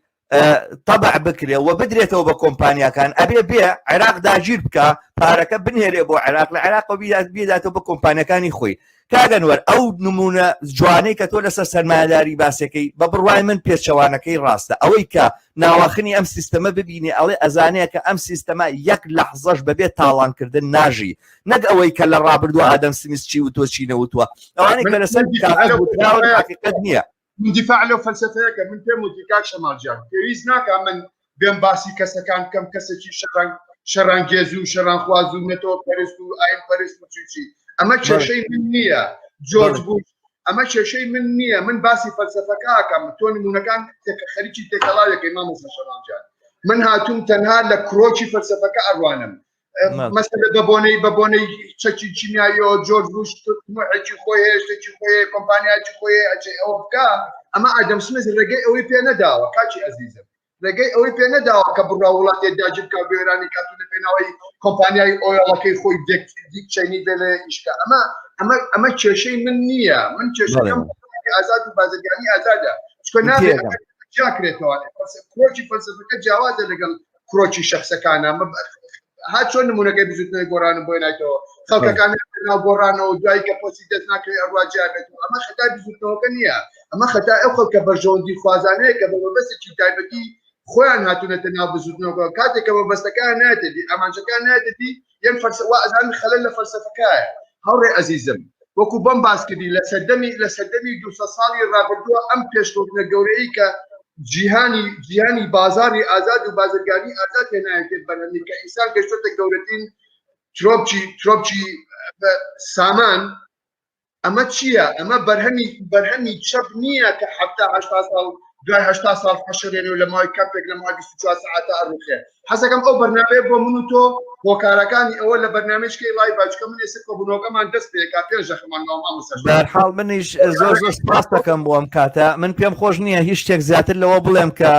تەبع بکرێ و بدرێتەوە بە کۆمپانیاکان ئەبێ بێ عێراق داگیر بکە پارەکە بنێرێ بۆ عێراق لە عێراق بیداتەوە بە کۆمپانیەکانی خۆی کاگەنوەر ئەو نمونە جوانەی کە تۆ لەسەر سەرمایەداری باسەکەی بە بڕوای من پێچەوانەکەی ڕاستە ئەوەی کە ناواخنی ئەم سیستەمە ببینێ ئەڵێ ئەزانەیە کە ئەم سیستەمە یەک لەحزەش بەبێ تاڵانکردن ناژی نەک ئەوەی کە لە ڕابردوو ئادەم سمیس چی وتووە چی نەوتووە ئەوانەی کە لەسەر کاغەز وتراون حەقیقەت نییە. من دیفاع لەو فەلسەفەیە کە من پێم وتی کاک شەماڵ گیان پێویست ناکا من بێم باسی کەسەکان بکەم کەسێکی شەڕان شەڕانگێز و شەڕانخواز و نەتەوە پەرست و ئاین پەرست و چی چی ئەمە کێشەی من نییە جۆرج بوش ئەمە کێشەی من نییە من باسی فەلسەفەکە ئەکەم تۆ نمونەکان خەریکی تێکەڵاوێکەی مامۆستا شەماڵ گیان من هاتووم تەنها لە کرۆکی فەلسەفەکە ئەڕوانم مەسەلە بە بۆنەی بە بۆنەی چەکی کیمیاییەوە جۆرج بوش طموحێکی خۆی هەیە شتێکی خۆی هەیە کۆمپانیایەکی خۆی هەیە ئەچێ ئەوە بکا ئەمە ئادەم سمیت ڕێگەی ئەوەی پێ نەداوە کاکی ئەزیزم ڕێگەی ئەوەی پێ نەداوە کە بڕوا وڵاتێ داگیر بکا وێرانی کات و لە پێناوەی کۆمپانیای oil ەکەی خۆی دیک دیک چینی بێ لێ ئیشکا ئەمە ئەمە ئەمە کێشەی من نییە من کێشەکەم ئازاد و بازرگانی ئازادە چونکە نابێ جیاکرێتەوە کرۆکی فەلسەفەکە جیاوازە لەگەڵ کرۆکی شخصەکانە ها چۆن نمونەکەی بزوتنەوەی گۆڕانم بۆی نایتەوە خەڵکەکان ناو گۆڕانەوە دوای کە پۆستی دەست ناکەوێت ئەڕوا جیا بێت ئەمە خەتای بزوتنەوەکە نییە ئەمە خەتای ئەو خەڵکە بەرژەوەندی خوازانەیە کە بە مەبەستێکی تایبەتی خۆیان هاتوونەتە ناو بزوتنەوەکە کاتێک کە مەبەستەکان نایەتە دی ئامانجەکان نایەتە دی یان فەلسەفە وا ئەزانن خەلەل لە فەلسەفەکایە هاوڕێ ئەزیزم وەکو بەم باس کردی لە سەردەمی لە سەردەمی 200 ساڵی ڕابردووە ئەم پێشکەوتنە گەورەی کە جیهانی جیهانی بازاری ئازاد و بازرگانی ئازاد هێنایەتێ بەرهەمی کە ئینسان گەشتۆتە گەورەترین ترۆپکی ترۆپکی سامان ئەمە چییە؟ ئەمە بەرهەمی بەرهەمی چەپ نییە کە حەفتا هەشتا ساڵ دوای هەشتا ساڵ فەشەلێنێ و لە ماوەی کەمپێک لە ماوەی 24 سەعاتە ئەڕوخێ. حەزەکەم ئەو بەرنامەیە بۆ من و تۆ هۆکارەکانی ئەوە لە بەرنامەیەکی live با چونکە من ئێستا کۆبوونەوەکەمان دەست پێکا پێنج دەقەمان ماوە مامۆستا شەماڵ. بەهەرحاڵ منیش زۆر زۆر سپاس دەکەم بۆ ئەم کاتە من پێم خۆش نییە هیچ شتێک زیاتر لەوە بڵێم کە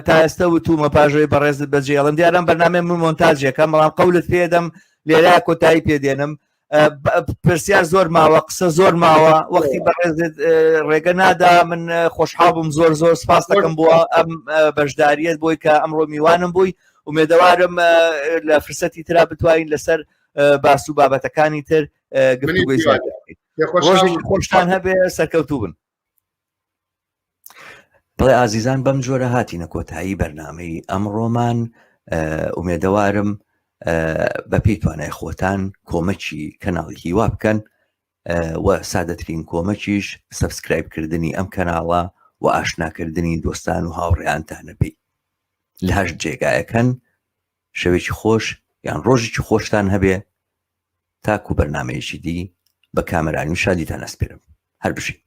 تا ئێستا وتومە پاژەوەی بەڕێزت بەجێڵم دیارم بەرنامەی من مۆنتاجێکە بەڵام قەولت پێدەم لێرە کۆتایی پێدێنم. پرسیار زۆر ماوە قسە زۆر ماوە وەختی بەڕێزت ڕێگە نادا من خۆشحاڵ بووم زۆر زۆر سپاس دەکەم بۆ ئەم بەشداریت بۆی کە ئەمڕۆ میوانم بووی ومێدەوارم لە فرسەتی ترا بتوانین لەسەر باس و بابەتەکانی تر گفتوگۆی ڕۆژێکی خۆشتان هەبێ سەرکەوتوو بن. بەڵێ ئازیزان بەم جۆرە هاتینە کۆتایی بەرنامەی ئەمڕۆمان ئومێدەوارم بە پێی توانای خۆتان کۆمەکی کەناڵی هیوا بکەن و سادەترین کۆمەکیش subscribe کردنی ئەم کەناڵە و ئاشناکردنی دۆستان و هاوڕێیانتانە پێی لە هەشت جێگایەکەن شەوێکی خۆش یان ڕۆژێکی خۆشتان هەبێ تاکو بەرنمەیەکی دی بە کامەرانی و شادیتان ئەسپێرم هەر بژین.